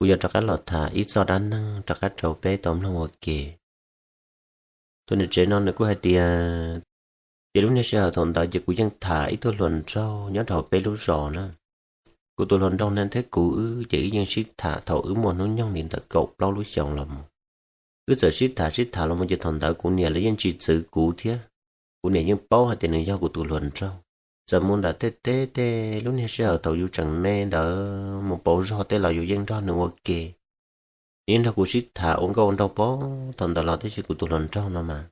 Kuv yuav rov qab los tham ib txoj dab neeg rov qab rau peb tau mloog ua ke. Tus niam tsev no nws kuj hais tias, ces lub niag sij hawm thaum ntawd ces kuv yeej tham ib tug hluas nraug nyob rau hauv peb lub zos na. Kuv tus hluas nraug no thiab kuv wb ces wb yeej sib tham thaum wb muaj hnub nyoog li ntawm kaum plaub lub xyoos los mus. Wb txawm sib tham sib tham los mus ces thaum ntawd kuv niam los yeej tsis txwv kuv thiab. Kuv niam yeej paub hais tias nws yog kuv tus hluas nraug. Txawm mus nram tej teb tej lub niag sij hawm thaum yus tseem me ntawd mus pauv zog tej los yus yeej nrog nws ua ke. Nws yeej nrog kuv sib tham ua nkauj ua nraug pab thaum ntawd los tiam sis kuv tus hluas nraug no mas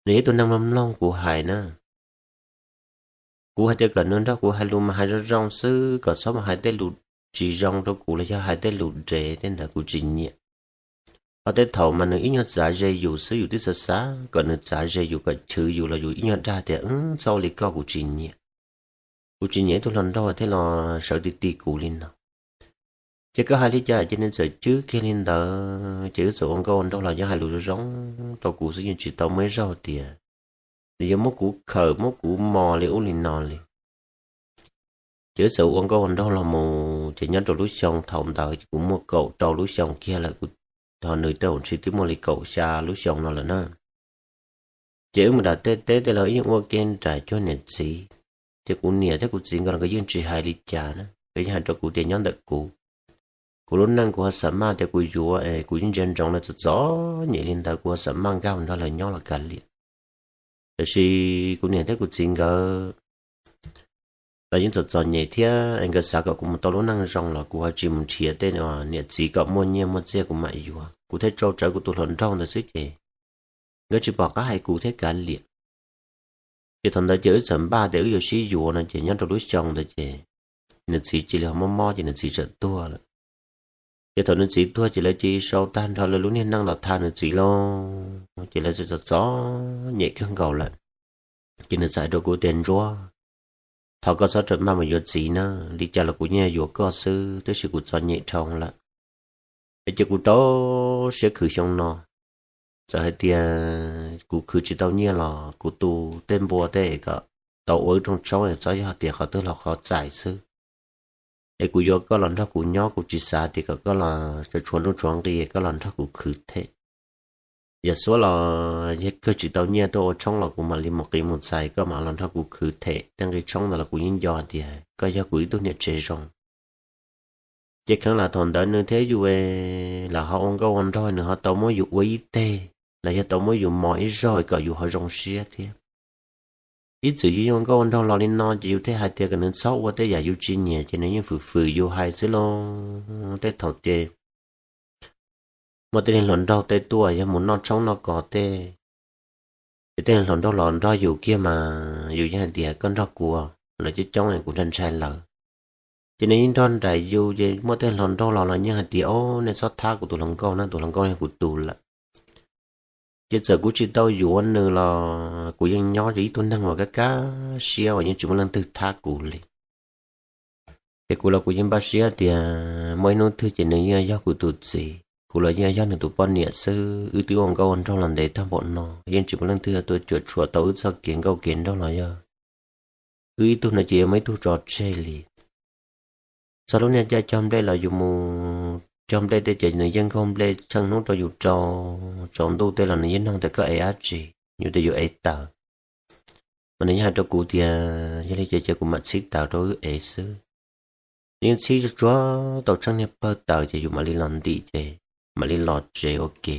nws yog ib tug neeg mloog mloog kuv hais na. Kuv hais tias kom nws nrog kuv hais lus mas hais zoo zoo xwb, kom txhob mus hais tej lus tsis zoo rau kuv los yog hais tej lus dev tej ntawd kuv tsis nyiam. Ho tej thaum mas nws ib nyuag txav ze yus xwb yus twb xav xav kom nws txav ze yus kom chwv yus los yus ib nyuag dag tias, txhob ua li koj, kuv tsis nyiam. Kuv tsis nyiam ib tug hluas nraug thiaj los sawv ti ti kuv li no. Ces koj hais li cas ces nws txawm cwb kiag li ntawd ces wb txawm ua nkauj ua nraug los yog hais lus zoo zoo rau kuv xwb yeej tsis tau muaj ib zaug tias nws yuav muab kuv khawm muab kuv mos li ub li no li. Ces wb txawm ua nkauj ua nraug los mus ces nyob rau lub xyoo thaum ntawd ces kuv muaj kaum rau lub xyoo kiag lawm, kuv, ho nws tej zaum ntshe twb muaj li kaum xya lub xyoo no lawm na. Ces wb mus nram tej teb tej los wb yeej ua ke nraim cuag niam txiv. Ces kuv niam thiab kuv txiv nkawd los nkawd yeej tsis hais li cas na, nkawd yeej hais rau kuv tias nyob ntawm kuv. Kuv lub neej kuv ho xam maj tias kuv yuav es kuv yeej ntsia ntsoov lawv txom txom nyem li ntawd kuv ho xam maj nkag nrog lawv nyob los kav liam. Tiam sis kuv niam thiab kuv txiv nkawd los yeej txom txom nyem thiab es nkawd xav kom kuv mus tau lub neej zoo los kuv ho tsis mus nrhiav tej niam txiv kom muaj nyiaj muaj txiaj kuv mam yuav, kuv thiaj tsau tsawv kuv tus hluas nraug ntawd xwb ces nkawd tsis pom qab hais kuv thiab kav liam. Ces thaum ntawd ces wb txawm npaj tias wb yuav sib yuav no ces nyob rau lub xyoo ntawd ces nws txiv cia li ho mob mob ces nws txiv txawm tuag lawm. Ces thaum nws txiv tuag ces lawv cia li sau tag nrho lawv lub niag neej los tham nws txiv lauj, ces lawv txawm txom txom nyem kawg nkaus lawm. Ces nws txawm hais rau kuv tias, Ntsuab, thov koj txhob rawm maj mus yuav txiv na, li cas los kuv yeej yuav koj xwb, tab sis kuv txom nyem dhau lawm. Es ces kuv rau siab khwv xyoo no, txawm hais tias kuv khwv tsis tau nyiaj los kuv tu tej npua tej kom tau ua wb rooj tshoob, txhob yog tias qhov twg los qhov txais xwb. Es kuv yuav koj los nrog kuv nyob, kuv tsis xav tias kom koj los tshuav nuj tshuav nqi koj los nrog kuv khwv them. Yog xuab los yog kawg tsis tau nyiaj tuaj ua tshoob los kuv mam li mus qiv mus txais, koj mam los nrog kuv khwv them tej nqi tshoob ntawd los kuv yeej nco tias koj yog kuv ib tug niam tsev zoo. Ces kheev lam thaum ntawd nws thiab yus lam ho ua nkauj ua nraug, nws ho tau muab yus ua ib teg los yog tau muab yus mos ib zaug kom yus ho zoo siab thiab. Ib txwm yus ua nkauj ua nraug los li no ces yus thiaj hais tias kom nws txhob ua tej yam yus tsis nyiam ces nws yeej fwm fwm yus hais xwb lauj. Tej thaum ces muaj tej niag hluas nraug tej tuaj yog mus noj tshoob noj kos tej, ces tej niag hluas nraug los nrog yus kiag mas yus yeej hais tias koj nrog kuv, lawv coob coob kuv ntshai ntshai lawv. Ces nws yeej nrog nraim yus, ces muaj tej hluas nraug los los yeej hais tias, Ob, nej txhob thab kuv tus hluas nkauj na, tus hluas nkauj yog kuv tus lawm. Ces txawm kuv tsis tau yuav nws los kuv yeej nyob ib tug neeg uas kaj kaj siab uas yeej tsis muaj leej twg thab kuv li. Ces kuv los kuv yeej npaj siab tias muaj ib hnub twg ces nws yeej yog kuv tus txiv, kuv los yeej yog nws tus poj niam xwb. Wb twb ua nkauj ua nraug los ntev tag npaum no, yeej tsis muaj leej twg tuaj cuam tshuam tau wb txoj kev nkauj kev nraug los yog wb ib tug no ces yuav muaj ib tug tso tseg li. Txog lub niag caij cog nplej los yus mus cog nplej tej ces nws yeej nkaug nplej tsheej hnub rau yus rau, tsaus ntuj tej los nws yeej nug tias koj ev dab tsi, yus tias yus ev taws. Mas nws yeej hais rau kuv tias yog li ces cia kuv mam txhib taws rau wb ev xwb. Nws yeej txhib tsuag tau tsheej niag pawg taws ces yus mam li los ntim ces mam li los tsev ua ke.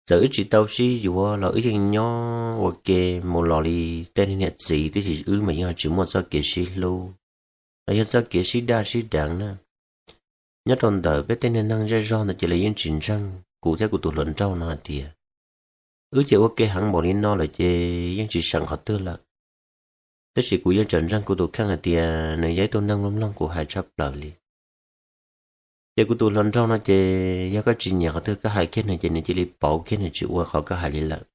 Txawm wb tsis tau sib yuav los wb yeej nyob ua ke mus los li tej niam txiv, tiam sis wb mas yeej ho tsis muaj txoj kev sib hlub los yog txoj kev sib daj sib deev na. Nyob rau ntawm peb tej niag neeg zej zog ntawd ces lawv yeej tsis ntseeg kuv thiab kuv tus hluas nraug no hais tias wb ces ua ke heev npaum li no lawm ces yeej tsis seem qhov twg lawm. Tab sis kuv yeej tseem ntseeg kuv tus kheej hais tias nws yog ib tug neeg mloog mloog kuv hais tshaj plaws li. Ces kuv tus hluas nraug no ces yog koj tsis nyiam qhov twg koj hais kiag nws ces nws cia li pauv kiag, nws tsis ua qhov koj hais li lawm.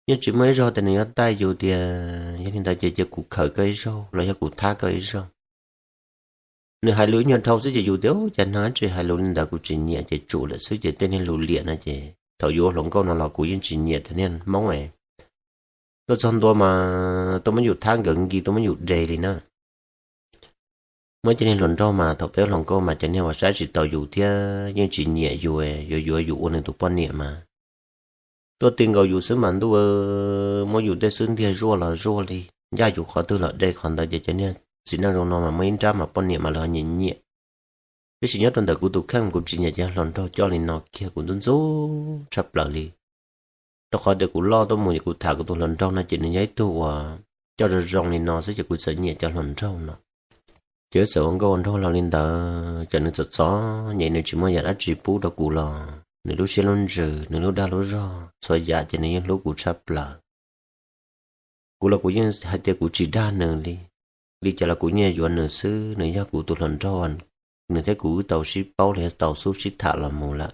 Yeej tsis muaj ib zaug tias nws yuav taij yus tias yog li ntawd ces cia kuv khawm koj ib zaug los yog kuv thab koj ib zaug. Nws hais lus ib nyuag dhau xwb ces yus tias, Ub, cas neeg tsis hais lus li ntawd, kuv tsis nyiam ces tsum lawm xwb. Ces tej niag lus liam no ces thaum yus ua hluas nkauj no los kuv yeej tsis nyiam tias niag Hmoob es tuaj txog ntua mas tuaj muab yus thab nkawd nkis, tuaj muab yus de li na. Muaj cov niag hluas nraug mas thaum peb hluas nkauj mas cov niag uas saib tsis taus yus thiab yeej tsis nyiam yus, yuav yuav yus ua nws tus poj niam mas tuaj ti nkaus yus xwb mas ntuj, muab yus tej xwb ntiag zuaj los zuaj li, ncaj yus qhov twg los de qhov ntawd ces cov niag txiv neej zoo no mas muaj ib nrab mas poj niam mas lawv ho nyiam nyiam. Tiam sis nyob rau ntawm kuv tus kheej kuv tsis nyiam cov hluas nraug coj li no kiag, kuv ntxub ntxub tshaj plaws li. Rau qhov tias kuv loj tuaj mus es kuv tham kuv tus hluas nraug no ces nws yog ib tug uas coj zoo zoo li no xwb ces kuv txawm nyiam cov hluas nraug no. Ces wb txawm ua nkauj ua nraug los li ntawd, txawm nws txom txom nyem nws tsis muaj yam dab tsi pub rau kuv los nws lub siab lub ntsws, nws lub dag lub zog txhua yam ces nws yeej hlub kuv tshaj plaws. Kuv los kuv yeej hais tias kuv tsis dag nws li, li cas los kuv yeej yuav nws xwb, nws yog kuv tus hluas nraug, nws thiab kuv wb tau sib paub los yog tau xub sib tham los mus lawm.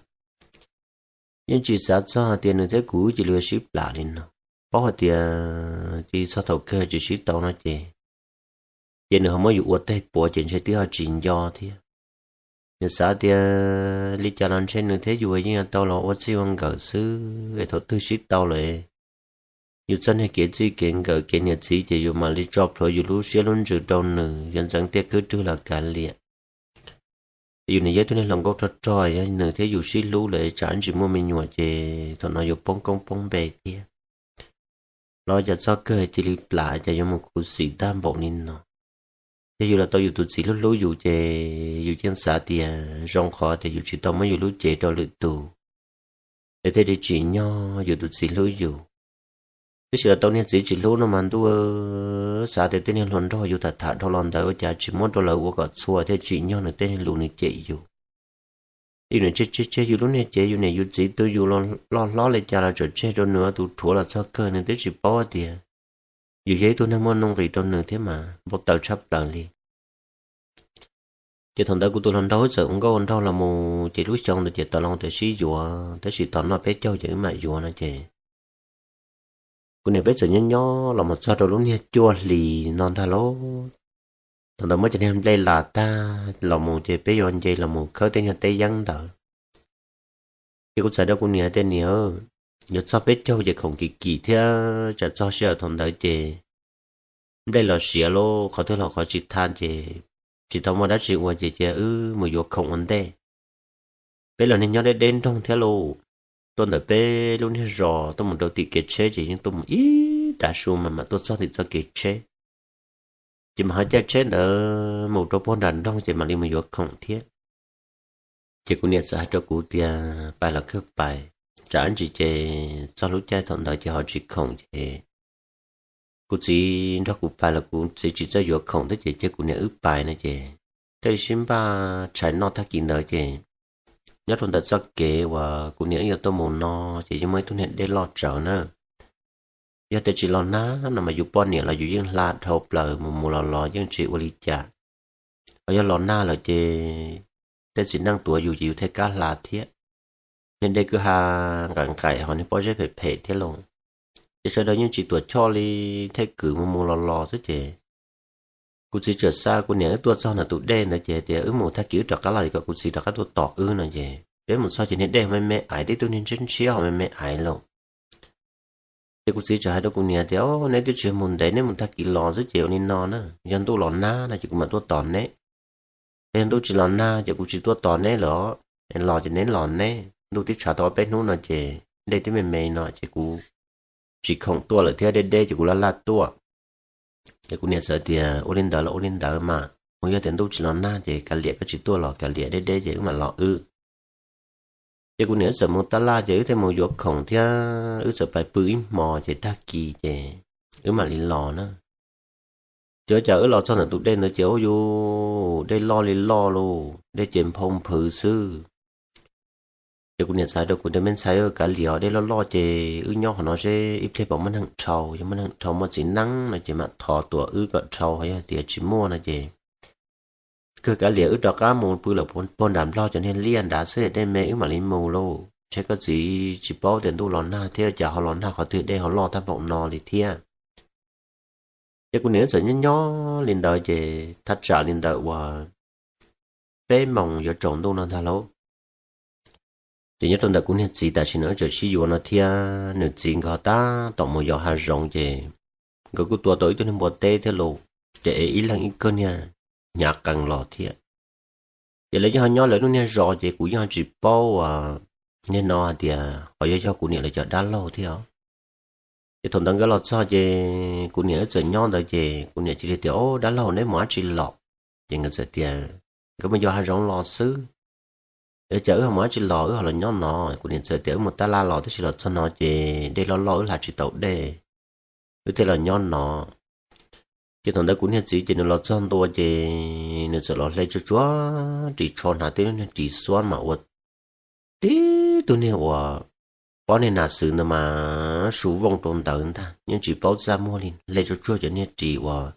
Yeej tsis xav txog hais tias nws thiab kuv wb cia li sib plam li no. Paub hais tias cia li txog thaum kawg tsis sib tau no ces, ces nws ho muab yus ua tej puav ces ntshe twb ho tsis nco thiab. Nws xav tias li cas los ntshe nws thiab yus yeej yuav tau los ua txij ua nkawm xwb es thaum twg sib tau lawm, yus txoj niag kev txij kev nkawm kev niam txiv ces yus mam li tso plhuav yus lub siab lub ntsws rau nws, yuav ntxeev tiaj khwb rwg los kav liam. Yus nim yog ib tug niag hluas nkauj rog rog, yog nws thiab yus sib hlub lawm tsam ntsis muaj me nyuam ces thaum no yuav poob koob poob npe thiab. Los cas txog kawg cia li plam cas yuav mus khuv xim tag npaum li no. Yog yus los tau yus tus txiv hlub hlub yus ces yus yeej xav tias zoo qhov tias yus tsis tau muab yus lub cev rau lwm tus, es thiaj li tsim nyog yus tus txiv hlub yus. Tiam sis los tau niag txiv tsis hlub no mas ntuj, xav tias tej niag hluas nraug yus tham tham dhau los ntawd ua cas tsis muab rau lawv ua kom txhua thiaj tsim nyog nws tej niag lus nws cem yus. Yus nim tseg tseg tseg yus lub niag cev, yus niam yus txiv tu yus loj hlob li cas los tseem tseg rau nws ua tus rhuav los txog kawg nws twb tsis paub tias yus yog ib tug neeg muaj nuj nqis rau nws thiab mas npau taws tshaj plaws li. Ces thaum ntawd kuv tus hluas nraug wb txawm ua nkauj ua nraug los mus ces lub xyoo ntawd ces tau los tias sib yuav, tab sis tos noj peb caug ces wb mam yuav no ces kuv niam peb txawm nyob nyob los mus txog rau lub niag cuaj hlis no ntag lauj. Thaum ntawd muab cov niag nplej las tag los mus ces peb yuav nce los mus khawb tej nyuag teb yeeb ntawd. Ces kuv txawm rau kuv niam tias, niam, yuav txog peb caug ces khoom kim kim thiab tsam txog sij hawm thaum ntawd ces nplej los siav lauj, qhov twg los qhov tsis tha ces tsis tau muaj dab tsi ua ces cia wb mus yuav khoom ua ntej. Peb los niag nyob deb deb nroog thiab lauj, tuaj ntawm peb lub niag zos tuaj mus rau tim kev tsheb ces yeej tuaj mus ib tav su mas mam tuaj txog tim txoj kev tsheb. Ces mam ho caij tsheb ntawd mus rau puag nram nroog ces mam li mus yuav khoom thiab. Ces kuv niam txawm hais rau kuv tias pais los kawg pais, tsam ntsis ces txog lub caij thaum ntawd ces ho tsis khoom ces kuv txiv nrog kuv pais los kuv txiv tsis txawj yuav khoom thiab ces cia kuv niam wb pais no ces thiaj li sib npaj tshais noj tag kis ntawd ces nyob rau ntawm txoj kev uas kuv niam wb yuav tuaj mus no ces yeej muaj ib tug niag dej loj tsawv na. Yog tias tsis los nag no mas yus poj niam los yus yeej hla dhau plaws mus mus los los yeej tsis ua li cas. Ho yog los nag lawm ces tej txiv neej tuav yus ces yus thiaj kam hla thiab. Niag dej kwj ha nqaim nqaim ho niag pob zeb phem phem thiab lauj. Ces sawv daws yeej tsis tuam choj li, thiaj kwv mus mus los los xwb ces kuv txiv txawm xa kuv niam wb tuaj txog ntawm tus dej ntawd ces tias wb mus tag kis wb rov qab los kom kuv txiv rov qab tuaj tos wb no ces peb mus txog ces niag dej me me aiv, tib tug niag ntshiab ntshiab ho me me aiv lauj. Ces kuv txiv txawm hais rau kuv niam tias, neb twb tsis mus ntev, neb mus tag kis los xwb ces ua li no na, yog ntuj los nag no ces kuv mam tuaj tos neb. Yog ntuj tsis los nag ces kuv tsis tuaj tos neb lawm, los ces neb los neb, ntuj twb tshav tau ob peb hnub no ces dej twb me me no ces kuv tsis khoom tuaj lawm thiab, deb deb ces kuv laj laj tuaj. Ces kuv niam txawm tias ua li ntawd los ua li ntawd mas, mus yog tias ntuj tsis los nag ces kav liam koj tsis tuaj los kav liam, deb deb ces wb mam los wb. Ces kuv niam wb txawm mus tab laj ces wb thiaj mus yuav khoom thiab wb txawm pais pw ib hmo ces tag kis ces wb mam li los na. Ces ua cas wb los txog ntawm tus dej ntawd ces ua yus dej loj li loj lauj, dej ces nphau nphwv xwb. Ces kuv niam txawm hais rau kuv tias, me ntxhais, kav liam, dej loj loj ces wb nyob qhov no seb ib pliag puas muaj neeg dhau, yog muaj neeg dhau muaj txiv neeb no ces mam thov tuam wb kom dhau, yog tias tsis muaj no ces kawg kav liam, wb rov qab mus pw lawm puag nram nplog cov niag liaj nrad xwb, dej me wb mam li mus lauj. Ntshe koj txiv tsis paub tias ntuj los nag thiab, cas ho los nag qhov twg dej ho loj tag npaum no li thiab. Ces kuv niam wb txawm nyob nyob li ntawd ces thaj tsam li ntawd uas peb moos yuav tsaus ntuj no ntag lauj. Ces nyob rau ntawm kuv niag txiv tam sim no wb txawm sib yuav no thiab, nws txiv nkawd tab tom mus yos hav zoov ces nkawd kuj tua tau ib tug niag npua teb thiab lauj. Ces ib leeg ib kawg niag hnyav qees los thiab. Ces lawv yeej ho nyob lawv lub niag zos ces kuv yeej ho tsis paub ua niag no hais tias ho yog yog kuv niam lawv cov dab laug thiab os. Ces thaum ntawd nkawd los txog ces kuv niam wb txawm nyob ntawd ces kuv niam cia li tias, Au, dab laug, neb mus dab tsi los? Ces nkawd txawm tias, Nkawd mus yos hav zoov los xwb. Ua cas wb ho mus dab tsi los, wb ho los nyob no? Kuv niam txawm tias, Wb mus tab laj los tab sis los txog no ces dej loj loj wb hla tsis tau dej, wb thiaj los nyob no. Ces thaum ntawd kuv niag txiv ces nws los txog ntua ces nws txawm los hle tsuag tsuag ris tsho hnav tib lub niag ris xuab mas ua tib tug niag uas pob niag nas xwb ntawd mas su vooj rau ntawd ntag, yeej tsis paub txaj muag li, hle tsuag tsuag cov niag ris uas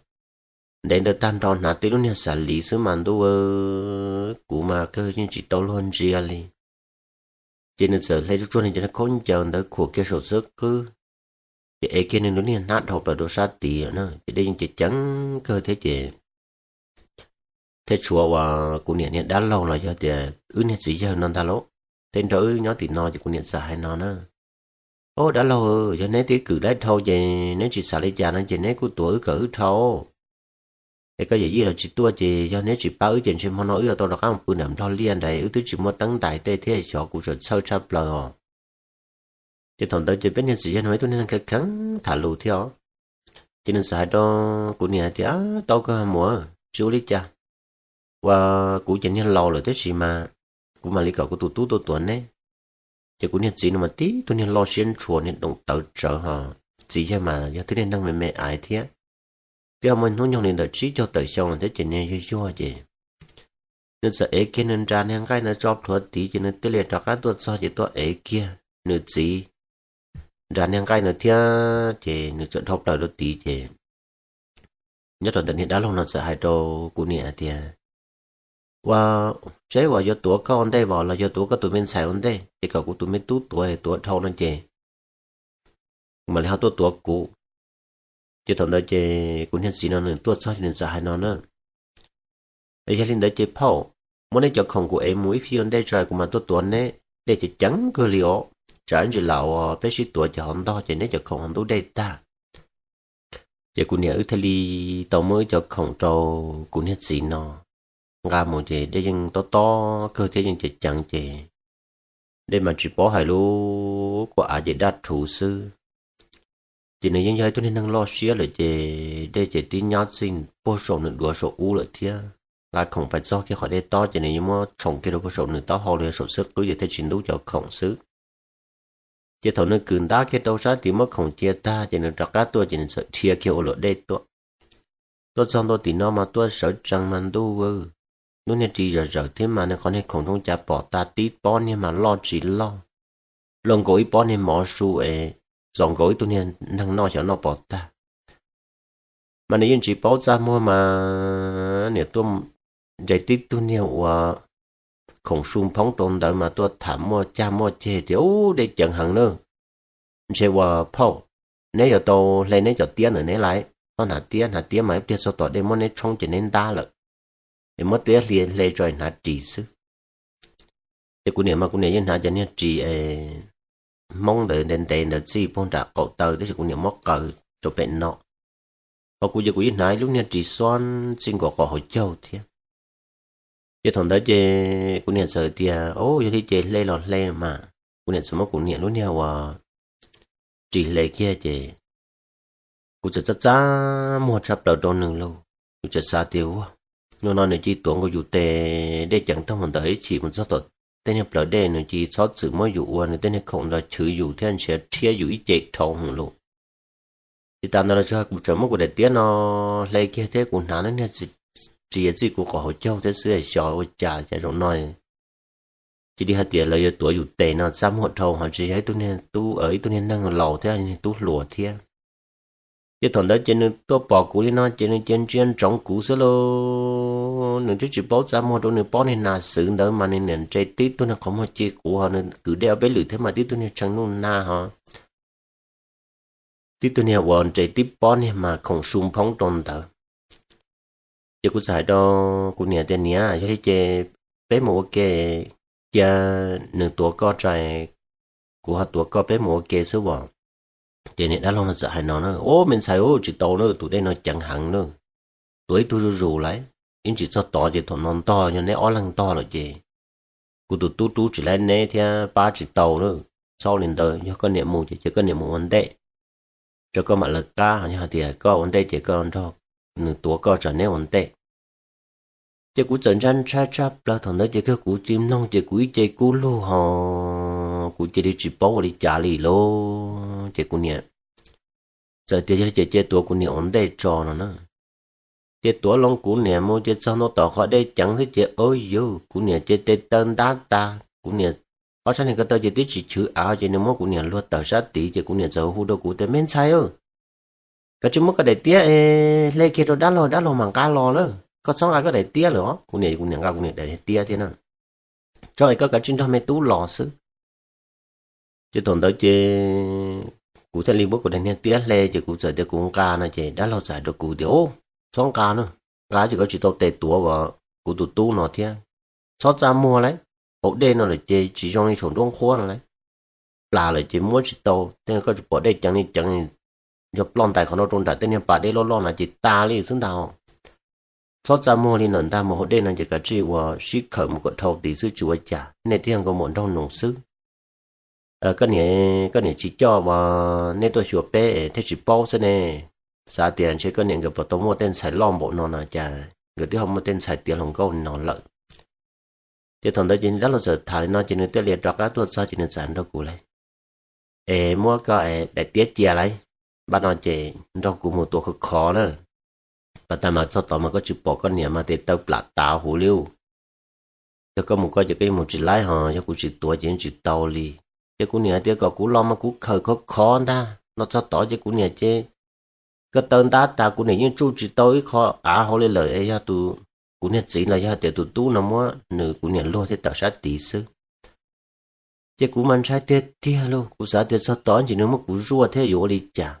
ntev ntawd tag nrho hnav tib lub niag xav liv xwb mas ntuj, kuv mas kawg yeej tsis tau luag ntsia li. Ces nws txawm hle tsuag tsuag nws cov khaub ncaws ntawd khuam kiag saum xub qwb, ces ev kiag nws lub niag hnab dhau plaws rau sab tid na, ces dej yeej ceev ceev kawg thiab ces thiab tshuav uas kuv niam niag dab laug los yog tias wb niag txiv yawg no ntag lauj, thiab nrog wb nyob tim no ces kuv niam txawm hais no na, Au, dab laug, yog neb twb kwm laib dhau ces neb tsis xav li cas no ces neb kuj tuav wb kom wb dhau. Es koj yawm yij los tsis tuaj ces yog neb tsis pab wb ces ntshe hmo no wb yuav tau rov qab mus pw nram nplog liaj nrad, wb twb tsis muaj teeb ntais tej thiab, xyov kuv txawm txhawj tshaj plaws os. Ces thaum ntawd ces peb niag txiv yawg no ib tug niag neeg kheev kheev tham lus thiab os. Ces nws txawm hais rau kuv niam hais tias, Tau kawg muam, tsis ua li cas, uas kuv ces niag laus lawm tab sis mas kuv mam li kom kuv tus tub tuaj tuav neb. Ces kuv niag txiv no mas tib tug niag loj siab ntshua niag doom tawv tsawv ho, txiv yawg mas yog tib niag neeg me me aiv thiab, twb ho muaj hnub nyoog li ntawm tsib caug tawm xyoo thiab ces niag yuag yuag ces nws txawm ev kiag nws nra niag nqaij ntawd tso plhuav tid ces nws thiaj li rov qab tuaj txog ces tuaj ev kiag nws txiv nra niag nqaij ntawd thiab ces nws txawm dhau plaws rau tid ces nyob rau ntawm niag dab laug no txawm hais rau kuv niam tias, Ua, seb uas yuav tuav koj ua ntej los yuav tuav koj tus me ntxhais ua ntej, ces kom kuv tus me tub tuav, tuav dhau no ces kuv mam li ho tuaj tuav kuv. Ces thaum ntawd ces kuv niag txiv no nws tuaj txog ces nws txawm hais no na, Yog li ntawd ces phauj, muab neb cov khoom kuv ev mus ib pliag ua ntej tso kuv mam tuaj tuav neb, dej ceev ceev kawg li os, tsam ntsis lam uas peb sib tuav ces ho ntog ces neb cov khoom ho ntub dej tag. Ces kuv niam wb thiaj li tau muab wb cov khoom rau kuv niag txiv no nqa mus ces dej yeej tob tob kawg thiab yeej ceev ceev ces dej mas tsis paub hais lub kua av ces daj rhuv xwb. Ces nws yeej yog ib tug niag neeg loj siab lawm ces dej ces tib nyab txij puag saum nws duav saum ub lawm thiab. Nqa khoom pais txog kiag qhov dej tob ces nws yeej muab tshoom kiag rau puag saum nws taub hau los yog saum xub qwb ces thiaj tsis ntub cov khoom xwb. Ces thaum nws kwm ntab kiag rau sab tid muab khoom cia tag ces nws rov qab tuaj ces nws txawm dhia kiag ua luam dej tuaj. Tuaj txog ntua tim no mas tuaj sawv tsees mas ntuj, lub niag ris zom zaws thiab mas nws qhov niag khoom zoo cas pom tas tib pob niag mas loj tsis loj, luaj nkaus ib pob niag mov su es txaus nkaus ib tug niag neeg noj xyov noj pom tag. Mas nws yeej tsis paub txaj muag mas nws tuaj nres tib tug niag uas khoom su phoob rau ntawd mas tuaj tham muaj cag muaj ceg tias, Ub, dej ceev heev na. Ntshe ua phauj, neb yuav tau hle neb cov tiab ntawm neb lawm, txhob hnav tiab, hnav tiab mas ib pliag txog tom dej muab neb tshoob ces neb ntab lawm. Es muab tiab hle tso hnav ris xwb. Ces kuv niam mas kuv niam yeej hnav cov niag ris Hmoob ntawd ntev ntev ntawd txij puag nram qaum taw tab sis kuv niam muab qaws rau pem no. Ho kuv ces kuv yeej hnav ib lub niag ris xuab txij nkaus qaum hauv caug thiab. Ces thaum ntawd ces kuv niam txawm tias, Au, yog li ces hle los hle mas. Kuv niam txawm muab kuv niam lub niag uas ris hle kiag ces kuv txawm txaj txaj muag tshaj plaws rau nws lauj. Kuv txawm xav tias, Ua, hnub no nws cia li tuav nkaus yus tes dej ceev tag mus ntawm ib chim mus txog tom tej niag plawv dej, nws cia li txhob txwm muab yus ua nws tej niag khoom ntawd chwv yus thiab ntshe rhiab yus ib ce dhau hwv lauj. Tsis tas ntawd los tsuas kuv tseem muab kuv daim tiab no hle kiag thiab kuv hnav lub niag ris txij kuv qaum hauv caug thiab xwb, xyov ua cas cas zaum no cia li hais tias lawv yuav tuav yus tes no txaj muag dhau ho tsis yog ib tug niag tub, ib tug niag neeg laus thiab niag tub hluas thiab. Ces thaum ntawd ces nws tuaj pom kuv li no ces nws cia ntsia ntsoov kuv xwb lauj. Nws twb tsis paub txaj muag rau nws pob niag nas xwv ntawd mas nws niam nres tib tug niag qhov muag ci quv ho nws kwv dej ob peb lwm thiab mas tib tug niag tshee nuj nag ho tib tug niag uas nres tib pob niag mas khoom su phoob rau ntawd. Ces kuv txawm hais rau kuv niam tias, Niam, yog li ces peb mus ua ke, cia nws tuav koj tso, kuv ho tuav koj, peb mus ua ke xwb as. Ces niam dab laug no txawm hais no na, Ub, me ntxhais, tsis tau na, tus dej no ceev heev na, tuav ib tug zuj zus lawm. ib ntsis txog tod ces thaum no ntog yog neb ob leeg ntog lawm ces kuv tus tub rub tsis laib neb thiab pab tsis tau lawm. Txhob li ntawd, yog koj niam mus ces cia koj niam mus ua ntej, rau koj mam lawv qab. Yog hais tias koj ua ntej ces koj nrog nws tuav koj tsam neb ua ntej. Ces kuv txawm ntshai ntshai tshaj plaws, thaum ntawd ces kawg kuv tsis mloog ces kuv ib ce kub lug ho kuv cia li tsis paub ua li cas li lauj. Ces kuv niam txawm tias yog li ces cia tuav kuv niam ua ntej tso no na. Ces tuav loo kuv niam mus ces txog ntua tom qhov dej ceev xwb ces ua yuv, kuv niam ces tes taw ntab tas, kuv niam ob sab niag ko taw ces twb tsis chwv av ces nws muab kuv niam luag tawm sab tid ces kuv niam txawm hu rau kuv tias, Me ntxhais, kav tsij muab koj daim tiab es hle kiag rau dab laug, dab laug mam nqa los lawm, koj txhob nqa koj daim tiab lawm os. Kuv niam, kuv niam nqa kuv niam daim tiab thiab na. Tso es koj kav tsij nrog me tub los xwb. Ces thaum ntawd ces kuv thiaj li muab kuv daim niag tiab hle ces kuv txawm tias kuv nqa no ces dab laug txawm hais rau kuv tias, Txhob nqa na, nqa ces koj tsis tau tes tuav kuv tus tub no thiab. Txhob txaj muag lauj, hauv dej no lawm ces tsis zoo li saum nruab nqhuab no lauj. Plam lawm ces muab tsis tau, tej koj tsis pom dej ceev li ceev, yog ploj ntais qhov no rau nram tej niag pas dej loj loj no ces tas li xwb ntag. Txhob txaj muag li lawm ntag, mus hauv dej no ces kav tsij ua sib khawm mus kom dhau tid xwb tsis ua cas, nej twb yog nkauj muam nraug nus xwb. Koj niam, koj niam tsis coj uas nej tuaj xyuas peb thiaj tsis paub xwb ne. Xav tias ntshe koj niam nkawd puas tau muaj tej ntxhais loj npaum no no cas nkawd twb ho muaj tej ntxhais tiav hluas nkauj no lawm. Ces thaum ntawd ces dab laug txawm tham li no ces nws thiaj li rov qab tuaj txog ces nws txawm nrog kuv lauj, Es muab koj daim tiab cia lauj, npaj no ces nrog kuv mus tuav khov khov na. Pas tas mas txog tod mas koj tsis pom koj niam mas tes taw plam tav huv li. Yog koj mus koj ces koj yeej mus tsis laib ho, yog kuv tsis tuav ces yeej tsis tau li. Ces kuv niam hais tias kom kuv los mas kuv khawm khov khov ntag, los txog tod ces kuv niam ces ko taw ntab tas, kuv niam yeej tsuj tsis tau ib qho av hauv li lawm, yog tus, kuv niag txiv los yog tias tus tub no muab nws kuv niam luag thiab tawm sab tid xwb. Ces kuv mas ntshai tiag tiag lauj, kuv xav tias txog tod ntsis nws muab kuv zuaj thiab yuav ua li cas.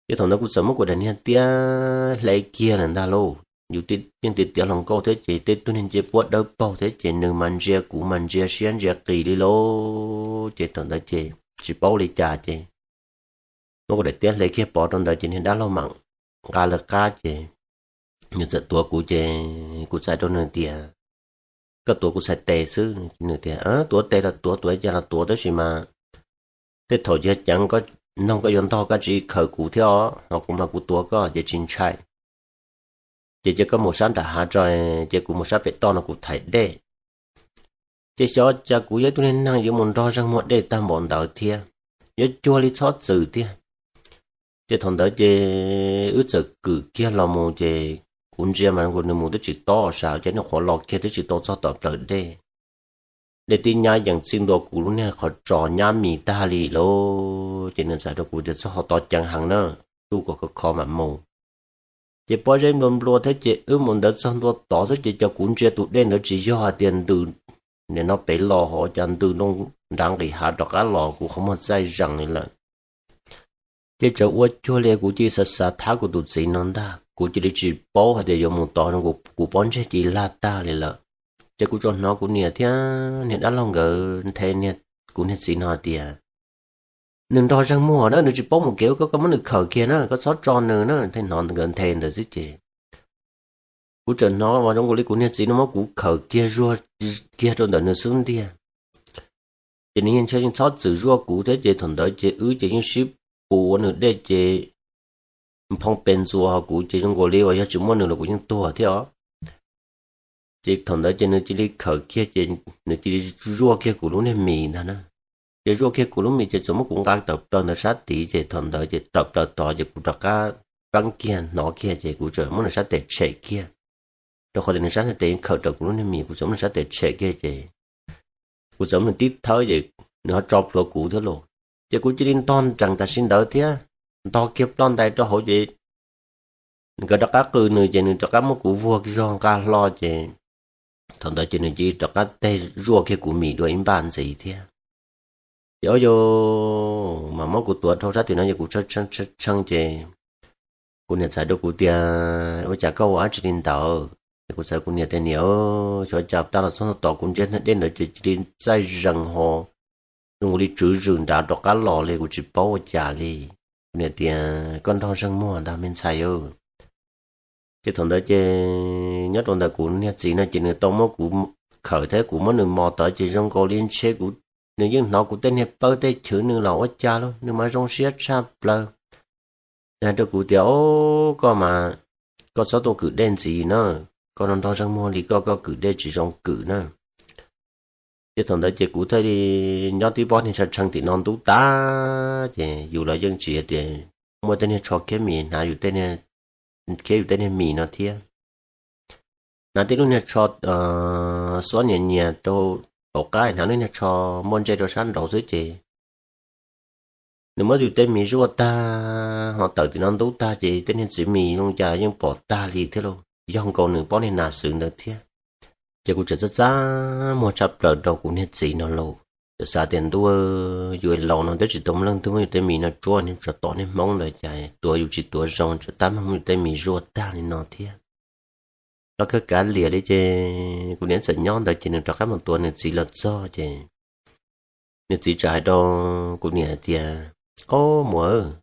Ces thaum ntawd kuv txawm muab kuv daim niag tiab hle kiag lawm ntag lauj. Yus yeej tiav tiav hluas nkauj thiab ces tej tug niag ncej puab dawb paug thiab ces nws mas ntsia kuv mas ntsia siab ntsia qis li lauj. Ces thaum ntawd ces tsis paub li cas ces muab kuv daim tiab hle kiag pov rau ntawd ces niag dab laug mam nqa lawv qab ces nws txawm tuav kuv ces kuv txawm hais rau nws tias, Koj tuav kuv txhais tes xwb. Nws tias, Tuav tes los tuav, tuav cas los tuav, tab sis mas tej thaum yog ceev koj noog koj yuav ntog koj tsis khawm kuv thiab os, ho kuv mas kuv tuav koj ces tsis ntshai. Ces cia koj mus sab nram hav tso, ces kuv mus sab pem toj no kuv thaiv dej. Ces xyov cas kuv yog ib tug niag neeg yuav mus nrog zeeg muag dej tag npaum ntawd thiab, yuav cuag li txhob txwm tiag. Ces thaum ntawd ces wb txawm kwm kiag los mus ces kuv ntsia mas nkaus nws mus twb tsis tob sav, ces nws qhuav los kiag twb tsis tau txog tom plawv dej. Dej tib nyab yees txij ntua kuv lub niag qhov tsos nyab mis tag li lauj. Ces nws txawm hais rau kuv tias, Txog qhov tod ceev heev na, tuj kom khov khov mam mus. Ces pob zeb nplua nplua thiab ces wb mus ntawd txog ntua tod xwb ces cov kuv ntsia tus dej ntawd tsis yog hais tias ntws nim no pem los ho cas ntws nrav nqis hav rov qab los kuv qhov muag txaij zees li lawm. Ces txawm ua cuag li kuv cia li xav xav thab kuv tus txiv no ntag, kuv cia li tsis paub hais tias yuav mus tod, kuv pob ntseg cia li laj tag li lawm. Ces kuv tsuas hnov kuv niam thiab niag dab laug nkawd nthe kuv niag txiv no hais tias, Nws nrog zeeg muag na, nws tsis paub mus kev, koj muab nws khawm kiag na, koj txhob tso nws na. Thiaj hnov nkawd nthe ntawd xwb ces kuv tseem hnov uas zoo nkaus li kuv niag txiv no muab kuv khawm kiag zuag kiag rau ntawm nws xub ntiag. Ces nws yeej ntshe yeej txhob txwm zuaj kuv thiab ces thaum ntawd ces wb ces yeej sib pus ua nws dej ces nphoo pes ntxuas ho kuv ces zoo nkaus li uas yog tsis muaj nws los kuv yeej tuag thiab os. Ces thaum ntawd ces nws cia li khawm kiag ces nws cia li zuaj kiag kuv lub niag mis ntag na. Ces zuaj kiag kuv lub mis ces txawm muab kuv nqa tawm plaws ntawd sab tid ces thaum ntawd ces tawm plaws tod ces kuv rov qab peeb kiag hnov kiag ces kuv txawm muab nws sab tes tshem kiag. Rau qhov tias nws sab tes khawm raws kuv lub niag mis, kuv txawm muab nws sab tes tshem kiag ces kuv txawm muab nws tib thawb ces nws ho tso plhuav kuv thiab los. Ces kuv cia li ntog nrees tam sim ntawd thiab, ntog kiag ploj ntais rau hauv ces nkawd rov qab qw nws ces nws rov qab muab kuv vuag zog nqa hlo ces thaum ntawd ces nws cia li rov qab teg zuaj kiag kuv mis dua ib npaj ntxiv thiab. Ces o yus mas muab kuv tuav dhau sab tim no ces kuv tshee tshee ces kuv niam txawm hais rau kuv tias, Ua cas koj ua dab tsi li ntawd? Ces kuv txawm kuv niam tias, Niam, xyov cas tag los txog tod kuv ntsia dej ntawd ces cia li txaij zees ho zoo li tswv zwm nrad rov qab los li, kuv tsis paub ua cas li. Kuv niam tias, Koj nrog zeeg muag ntag me ntxhais. Ces thaum ntawd ces nyob rau ntawm kuv niag txiv no ces nws tau muab kuv khawm thiab kuv muab nws mos tod ces zoo nkaus li ntshe kuv, nws yeej hnov kuv tej niag pawb tej chwv nws los ua cas lauj, nws mas zoo siab tshaj plaws. Nws hais rau kuv tias, Au, koj mas, koj txhob tuaj kwm dej ntxiv na, koj no nrog zeej muag li koj, koj kwm dej tsis zoo kwm na. Ces thaum ntawd ces kuv thiaj li nyob tib pob niag tshav tshee tim no ntub tag, ces yus los yeej tsis hais tias muaj tej niag tsho khiab mis hnav yus, khiab yus tej niag mis no thiab. Hnav tib lub niag tsho xuab nyias nyias rau hauv qab, hnav lub niag tsho muaj ntsej rau sab nraud xwb ces nws muab yus tej mis zuaj tag ho tawm tim no ntub tag ces tej niag txiv mis zoo cas yeej pom tag li thiab lauj, yog nkaus nws pob niag nas xwb ntawd thiab. Ces kuv txawm txaj txaj muag tshaj plaws rau kuv niag txiv no lauj. Txawm xav tias ntuj, yus laus no twb tsis tau muaj leej twg muab yus tej mis no tsuab, niag tsov tom niag hmoob ntawd cas tuav yus tsis tuav zoo, txawm tab meeg muab yus tej mis zuaj tag li no thiab. Los kawg kav liam li ces kuv niam txawm nyob ntawd ces nws rov qab mus tuav nws txiv los txog ces nws txiv txawm hais rau kuv niam tias, Au, muam,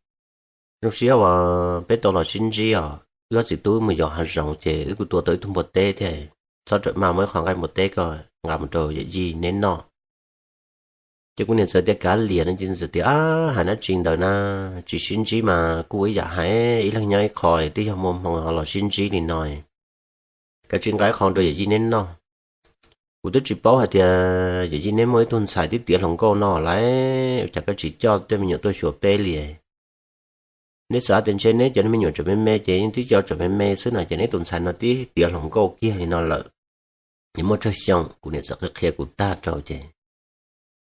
zoo siab uas peb tau los sib ntsib os, wb ob txiv tub mus yos hav zoov ces wb kuj tua tau ib tug npua teb thiab, txhob rawm maj, muaj ib qho nqaij npua teb koj nqa mus rau yawm yij neb noj. Ces kuv niam txawm tias, Kav liam no ces txawm tias, Ab, hais dab tsi ntawd na, tsis sib ntsib mas kuj ib yam hais, ib leeg nyob ib qho, twb yog muaj hmoo ho los sib ntsib li no, kav tsij nqa ib qho rau yawm yij neb noj. Kuv twb tsis paub hais tias yawm yij neb muaj ib tug ntxhais twb tiav hluas nkauj no lawm, ua cas koj tsis coj tej me nyuam tuaj xyuas peb li? Neb xav tias ntshe neb cov me nyuam tseem me me ces yeej twb coj tseem me me xwb no, ces neb tus ntxhais no twb tiav hluas nkauj kiag li no lawm, nws muaj tsawg xyoo? Kuv niam txawm qhia kuv tag rau ces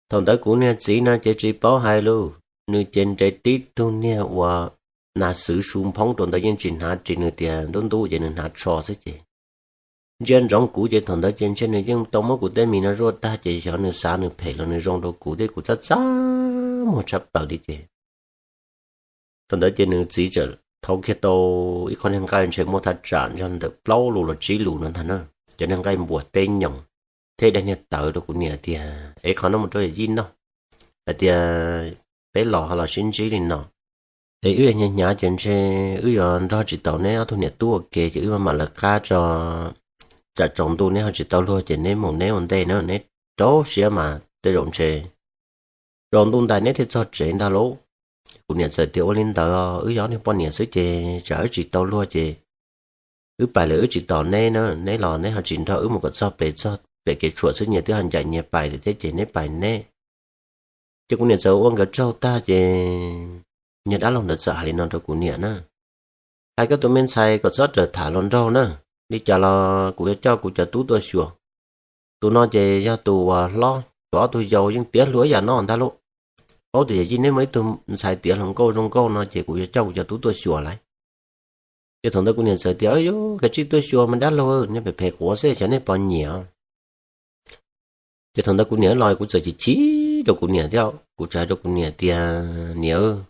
thaum ntawd kuv niag txiv no ces tsis paub hais lauj, nws ces nres tib tug niag uas nas xwb su nphoob rau ntawd yeej tsis hnav ris, nws tias ntub ntub ces nws hnav tsho xwb ces ntsia ntsoov kuv ces thaum ntawd ces ntshe nws yeej tau muab kuv tej mis no zuaj tag ces xyov nws xav nws phem los nws zoo rau kuv thiab, kuv txaj txaj muag tshaj plaws li ces thaum ntawd ces nws txiv txawm thau kiag tau ib qho niag nqaij ntshe muaj thaj tsam ntshe ntawm plaub lus los tsib lus no ntag na, cov niag nqaij npuas teb nyoos thiab daim niag tawv rau kuv niam tias, Es qhov no mus rau yawm yij noj, hais tias peb los ho los sib ntsib li no, es wb hnyav hnyav ces ntshe wb yuav nrog tsis tau neb ob tug niam tub ua ke ces wb mam mam lawv qab tso, tsam tsaus ntuj neb ho tsis tau luag ces neb mus neb ua ntej na, neb rau siab mas tej zaum ntshe tsaus ntuj ntais neb thiaj txog tsev ntag lauj. Kuv niam txawm tias, Ua li ntawd wb yog niag poj niam xwb ces tsam wb tsis tau luag ces wb pais lawm wb tsis tos neb na, neb los neb ho tsis nrog wb mus kom txog pem, txog pem kev tshuam xwb nyias twb ho ncaim nyias pais lawm thiab ces neb pais neb. Ces kuv niam txawm ua nkawd tsaug tag ces niag dab laug ntawd txawm hais li no rau kuv niam na, Hais koj tus me ntxhais kom txhob rawm tham hluas nraug na, li cas los kuv yuav coj kuv cov tub tuaj xyuas. Tus no ces yog tus uas hlob, thaum ob tug yau yeej tiav hluas ib yam no ntag lauj. Paub tias yawm yij neb muaj ib tug ntxhais tiav hluas nkauj zoo nkauj no ces kuv yuav coj kuv cov tub tuaj xyuas lauj. Ces thaum ntawd kuv niam txawm tias, Yus, kav tsij tuaj xyuas mas dab laug, nej phem phem quav xwb xyov nej puas nyiam. Ces thaum ntawd kuv niam los kuv txawm chim chim rau kuv niam thiab, kuv txawm hais rau kuv niam tias, Niam,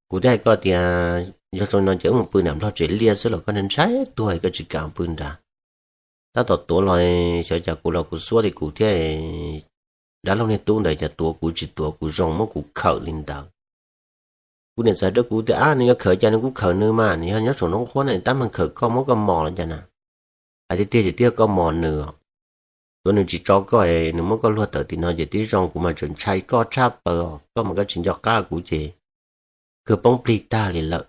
kuv twb hais koj tias yog zoo no ces wb mus pw nram nplog tsev liaj xwb los koj ntshai tuag koj tsis kam pw nrad. Tab tom tuav los xyov cas kuv los kuv xuab li kuv thiab, dab laug niag tub ntawd cas tuav kuv tsis tuav kuv zoo muab kuv khawm li ntawd. Kuv niam txawm hais rau kuv tias, Ab, nws yuav khawm cas nws kuj khawm nws mas, nws yog nyob saum nruab nqhuab na, tab meeg khawm koj muab koj mos los cas na. Hais tiag tiag ces twb yog koj mos nws os. Tsuav nws tsis tso koj, nws muab koj luag tawm tim no ces twb zoo, kuv mas tseem ntshai koj tshaj plaws os, koj mas koj tsis nco qab kuv ces kawg poob plig tag li lawm.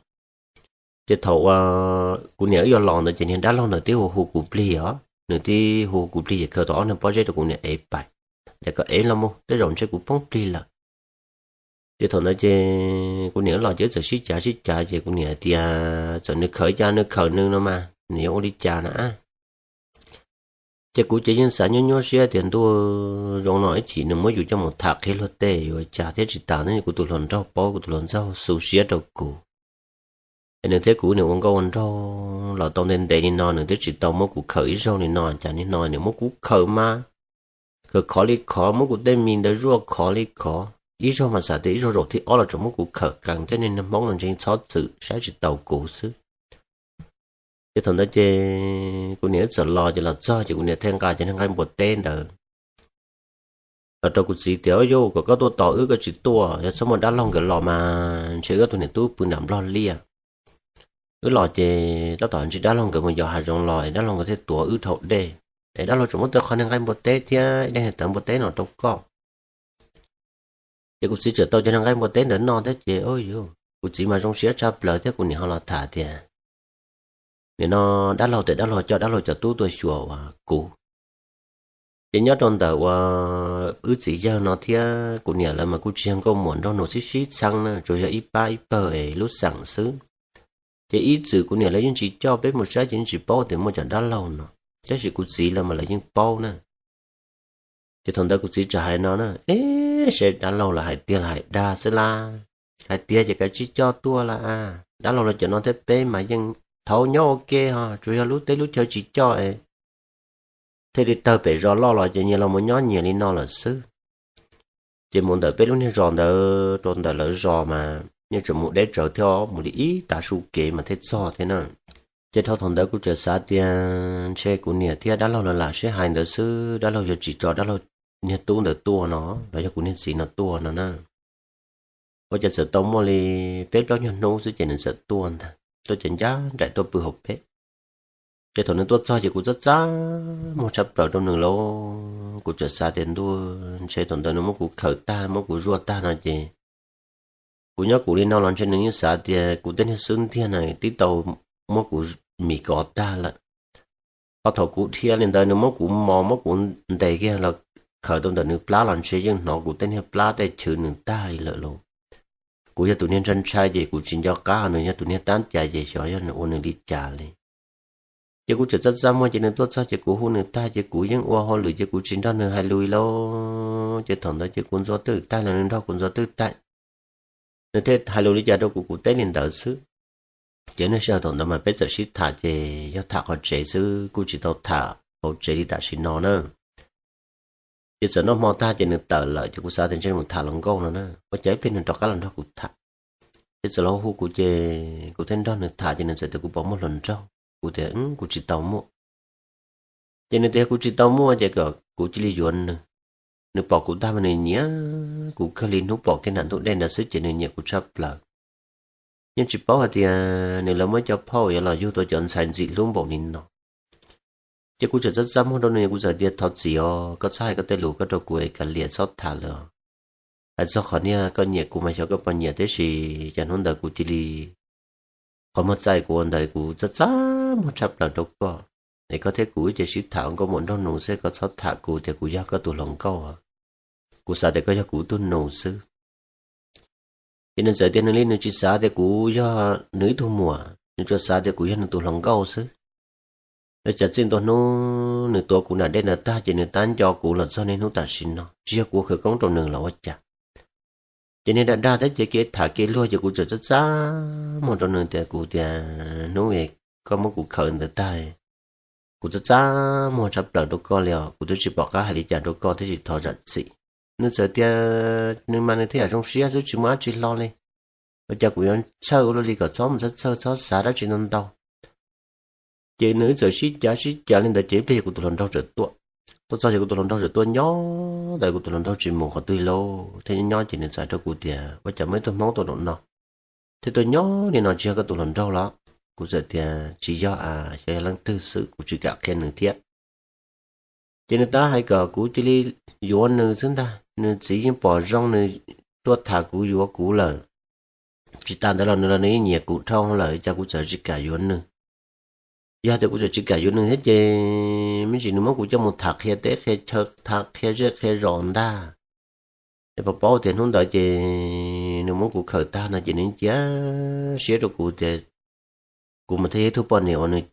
Ces thaum uas kuv niam wb yuav los ntawd ces niag dab laug ntawd twb hu hu kuv plig os, nws twb hu hu kuv plig ces khaws tau ob niag pob zeb rau kuv niam ev pais, tias kom ev los mus tej zaum ntshe kuv poob plig lawm. Ces thaum ntawd ces kuv niam wb los ces wb txawm sib cav sib cav ces kuv niam tias txawm nws khawm cas nws khawm nws no mas nws yuav ua li cas na. Ces kuv ces yeej xav nyuaj nyuaj siab tias ntuj, zoo no ib chim nws muab yus coj mus tham qhia luag tej yuav cas thiab tsis tas ntawd kuv tus hluas nraug paub, kuv tus hluas nraug xu siab rau kuv. Es nws thiab kuv nws ua nkauj ua nraug los tau ntev ntev li no nws twb tsis tau muab kuv khawm ib zaug li no, cas niaj hnub no nws muab kuv khawm mas khawm khov li khov, muab kuv tej mis ntawd zuaj khov li khov. Ib zaug mas xav tias ib zaug zaum thib ob los tseem muab kuv khawm qees thiab, niag hmoob no ntseeg txhob txwm saib tsis taus kuv xwb. Ces thaum ntawd ces kuv niam wb txawm los, ces los txog ces kuv niam thiaj nqa cov niag nqaij npua teb ntawd los rau kuv txiv tias, Au yau, kom koj tuaj tos wb koj tsis tuaj, yog txhob muaj dab laug nkawd los mas ntshe wb ob tug niam tub pw nram nplog liaj. Wb los ces tab tom ntsib dab laug nkawd mus yos hav zoov los es dab laug nkawd thiaj tuav wb dhau dej, es dab laug tseem muab tau qhov niag nqaij npua teb thiab ib daim niag tawv npua teb no rau koj. Ces kuv txiv txawm tau cov niag nqaij npua teb ntawd noj thiab ces, o yus, kuv txiv mas zoo siab tshaj plaws thiab kuv niam ho los tham tias, nim no dab laug tias dab laug coj dab laug cov tub tuaj xyuas uas kuv. Ces nyob rau ntawm uas wb txiv yawg no thiab kuv niam lawv mas kuj tsis yog nkauj muam nraug nus sib sib txheeb na, tsuas yog ib pab ib pawg es lub xeem xwb. Ces ib txwm kuv niam lawv yeej tsis coj peb mus saib ces yeej tsis paub tias muaj cov dab laug no, tab sis kuv txiv lawv mas lawv yeej paub na. Ces thaum ntawd kuv txiv txawm hais no na, eb, seb dab laug lawv hais tiag los hais dag xwb lab. Hais tiag ces kav tsij coj tuaj lawm a, dab laug los cov no thiab peb mas yeej thaum nyob ua ke ho tsuas yog lub teb lub chaw tsis coj es thiaj li tawg pem zos loj los ces nyias los mus nyob nyias li no lawm xwb. Ces mus ntawm peb lub niag zos ntawd rau ntawm lawv zos mas yeej tseem mus deb tsawv thiab, mus li ib tav su kev mas thiaj txog thiab na. Ces dhau thaum ntawd kuv txawm xav tias ntshe kuv niam thiab dab laug lawv lam sib hais ntawd xwb, dab laug yuav tsis tso dab laug niag tub ntawd tuaj no, los yog kuv niag txiv no tuaj no na. Ua cas txawm tau muaj li peb plaub nyuag hnub xwb ces nws txawm tuaj ntag, tuaj ces ncaj nraim tuaj pw hauv peb. Ces thaum nws tuaj txog ces kuv txaj txaj muag tshaj plaws rau nws lauj. Kuv txawm xav tias ntuj, ntshe thaum ntawd nws muab kuv khaws tag muab kuv zuaj tag no ces kuv nyob kuv li no los ntshe nws yeej xav tias kuv tej niag xub ntiag na twb tau muab kuv mis kov tag lawm. Ho thaum kuv dhia li ntawd nws muab kuv mos muab kuv ntes kiag los khaws tau ntawm nws plab los ntshe yeej hnov kuv tej niag plab tej chwv nws tag li lawm lauj. Kuv yog tus niag ntshai ntshai ces kuv tsis nco qab, nws yog tus niag tab cas ces xyov yog nws ua nws li cas li. Ces kuv txawm txaj txaj muag ces nws tuaj txog ces kuv hu nws tag ces kuv yeej ua hauj lwm ces kuv tsis nrog nws hais lus lauj. Ces thaum ntawd ces kuv ntxuav twj tag los nws nrog kuv ntxuav twj tag. Nws thiaj hais lus li cas rau kuv kuv teb li ntawd xwb. Ces nej sij hawm thaum ntawd mas peb txawm sib tham ces yog tham qhov tsev xwb kuj tsis tau tham hauv tsev li tam sim no na. Ces txawm noj hmo tag ces nws tawm lawm ces kuv xav tias ntshe mus tham hluas nkauj no na, ua cas ib pliag nws rov qab los nrog kuv tham. Ces txawm los hu kuv ces kuv thiaj nrog nws tham ces nws txawm tias kuv puas muaj hluas nraug, kuv tias kuv tsis tau muaj. Ces nws tias yog kuv tsis tau muaj ces kom kuv cia li yuav nws. Nws pom kuv tag mas nws nyiam kuv kawg li, hnub pom kiag nram ntug dej ntawd xwb ces nws nyiam kuv tshaj plaws. Yeej tsis paub hais tias nws lawv muab cov phauj yuav los yug tau cov ntxhais ntxim hlub npaum li no. Ces kuv txawm txaj txaj muag rau nws, kuv txawm tias thov txim os, koj txhob hais koj tej lus koj rau kuv es kav liam txhob tham lawm os. Hais txog qhov niag koj nyiam kuv mas xyov koj puas nyiam tiam sis cas hnub ntawd kuv cia li, qhov muag txais kuv ua ntawd kuv txaj txaj muag tshaj plaws rau koj. Es koj thiab kuv wb cia sib tham nkauj muam nraug nus xwb, koj txhob tham kuv tias kuv yog koj tus hluas nkauj. Kuv xav tias koj yog kuv tug nus xwb. Ces nws txawm tias nws li nws tsis xav tias kuv yog nws ib tug muam, nws tsuas xav tias kuv yog nws tus hluas nkauj xwb. Ua cas txij ntua hnub nws tuav kuv nram dej ntawd tag ces nws tab nco kuv los txog niaj hnub tam sim no, tsis yog kuv khawv koob rau nws los ua cas. Ces niag dag dag thiab ces kev tham kev luag ces kuv txawm txaj txaj muag rau nws tias kuv tias hnub es koj muab kuv khaws ntawd tag, kuv txaj txaj muag tshaj plaws rau koj li os, kuv twb tsis pom qab hais li cas rau koj thiab tsis thov zam txim. Nws txawm tias nws mas nws thiaj yam zoo siab xwb tsis muaj dab tsi hlo li. Ua cas kuv yuav txhawj ua luaj li, kom txhob mus txhawj txhawj txhob xav dab tsi ntau ntau. Ces nws wb txawm sib cav sib cav li ntawd ces ib pliag kuv tus hluas nraug txawm tuaj. Tuaj txog ces kuv tus hluas nraug txawm tuaj nyob ntawd, kuv tus hluas nraug tsis mus qhov twg lauj, thiab nyob nyob ces nws txawm hais rau kuv tias ua cas muaj ib tug Hmoob tuaj nraum no thiab tuaj nyob li no, tsis yog koj tus hluas nraug los? Kuv txawm tias tsis yog a, xyov yog leej twg xwb, kuv tsis kam qhia nws thiab. Ces nws tab hais kom kuv cia li yuav nws xwb ntag, nws txiv yeej pom zoo nws tuaj tham kuv yuav kuv lawm. Tsis tas ntawd los nws los nws yeej nyiam kuv dhau lawm, cas kuv txawm tsis kam yuav nws. Yog tias kuv txawm tsis kam yuav nws thiab ces me ntsis nws muab kuv coj mus tham qhia teb qhia chaw, tham qhia zej qhia zos ntag. Es pom paub tias hnub ntawd ces nws muab kuv khaws tag no ces nws cia siab rau kuv tias kuv mas thiaj yog ib tug poj niam uas nws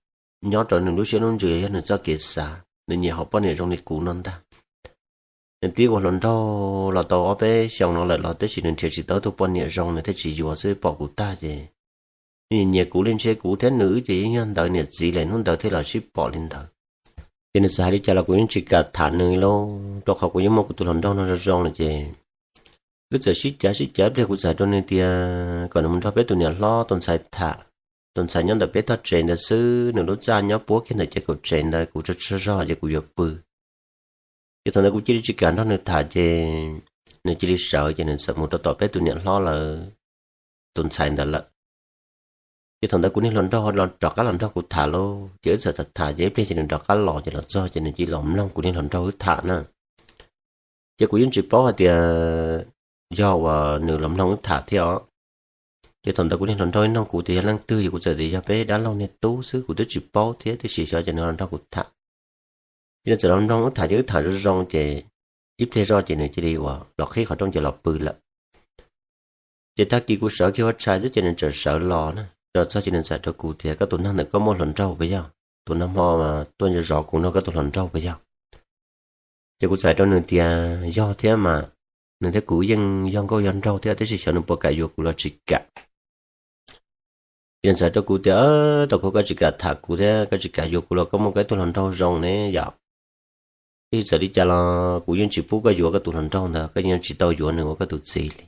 nyob rau nws lub siab lub ntsws, yog nws txoj kev xav, nws nyiam hom poj niam zoo li kuv no ntag. Nws twb ua hluas nraug los tau ob peb xyoos no lawm los tab sis nws nrhiav tsis tau tus poj niam zoo, nws thiaj tsis yuav xwb, pom kuv tag ces nws nyiam kuv li, ntshe kuv thiab nws wb ces yeej yog ntawd niam txiv lawm, hnub ntawd thiaj los sib pom li ntawd. Ces nws txawm hais li cas los kuv yeej tsis kam tham nws lauj, rau qhov kuv yeej muaj kuv tus hluas nraug no zoo zoo lawm ces wb txawm sib cav sib cav ib pliag kuv txawm hais rau nws tias kom nws mus nrog peb tus niam hlob tus ntxhais tham. Tus ntxhais nyob ntawm peb tog tsev ntawd xwb, nws lub txaj nyob puab kiag ntawm ces kaum tsev ntawd, kuv tsaug tsaug zog ces kuv yuav pw. Ces thaum ntawd kuv cia li tsis kam nrog nws tham ces nws cia li sawv ces nws txawm mus rau tom peb tus niam hlob lawv tus ntxhais ntawd lawm. Ces thaum ntawd kuv niag hluas nraug rov qab los nrog kuv tham lauj, ces wb txawm tham tham ces ib pliag ces nws rov qab los, ces los txog ces nws cia li los mloog kuv niag hluas nraug wb tham na. Ces kuv yeej tsis paub hais tias yog uas nws los mloog wb tham thiab os. Ces thaum ntawd kuv niag hluas nraug ib nug kuv tias yog leej twg, ces kuv txawm tias yog peb dab laug niag tub xwb, kuv twb tsis paub thiab, tab sis xyov ces nws los nrog kuv tham. Ces nws txawm los mloog wb tham, ces wb tham zoo zoo ces ib pliag zoj ces nws cia li uas los qhib qhov rooj ces los pw lawm. Ces tag kis kuv sawv kiag ua tshais xwb ces nws txawm sawv los na, los txog ces nws txawm hais rau kuv tias koj tus neeg ntawm koj muaj hluas nraug puas yog? Tus nag hmo tuaj zov kuv no koj tus hluas nraug puas yog? Ces kuv txawm hais rau nws tias yog thiab mas, nws thiab kuv yeej yog nkauj yog nraug thiab, tab sis xyov nws puas kam yuav kuv los tsis kam. Ces nws txawm hais rau kuv tias tau koj tsis kam tham kuv thiab koj tsis kam yuav kuv los koj muaj koj ib tug hluas nraug zoo ne yom. Tab sis txawm li cas los kuv yeej tsis pub koj yuav koj tus hluas nraug ntawd, koj yeej tsis tau yuav nws ua koj tus txiv li.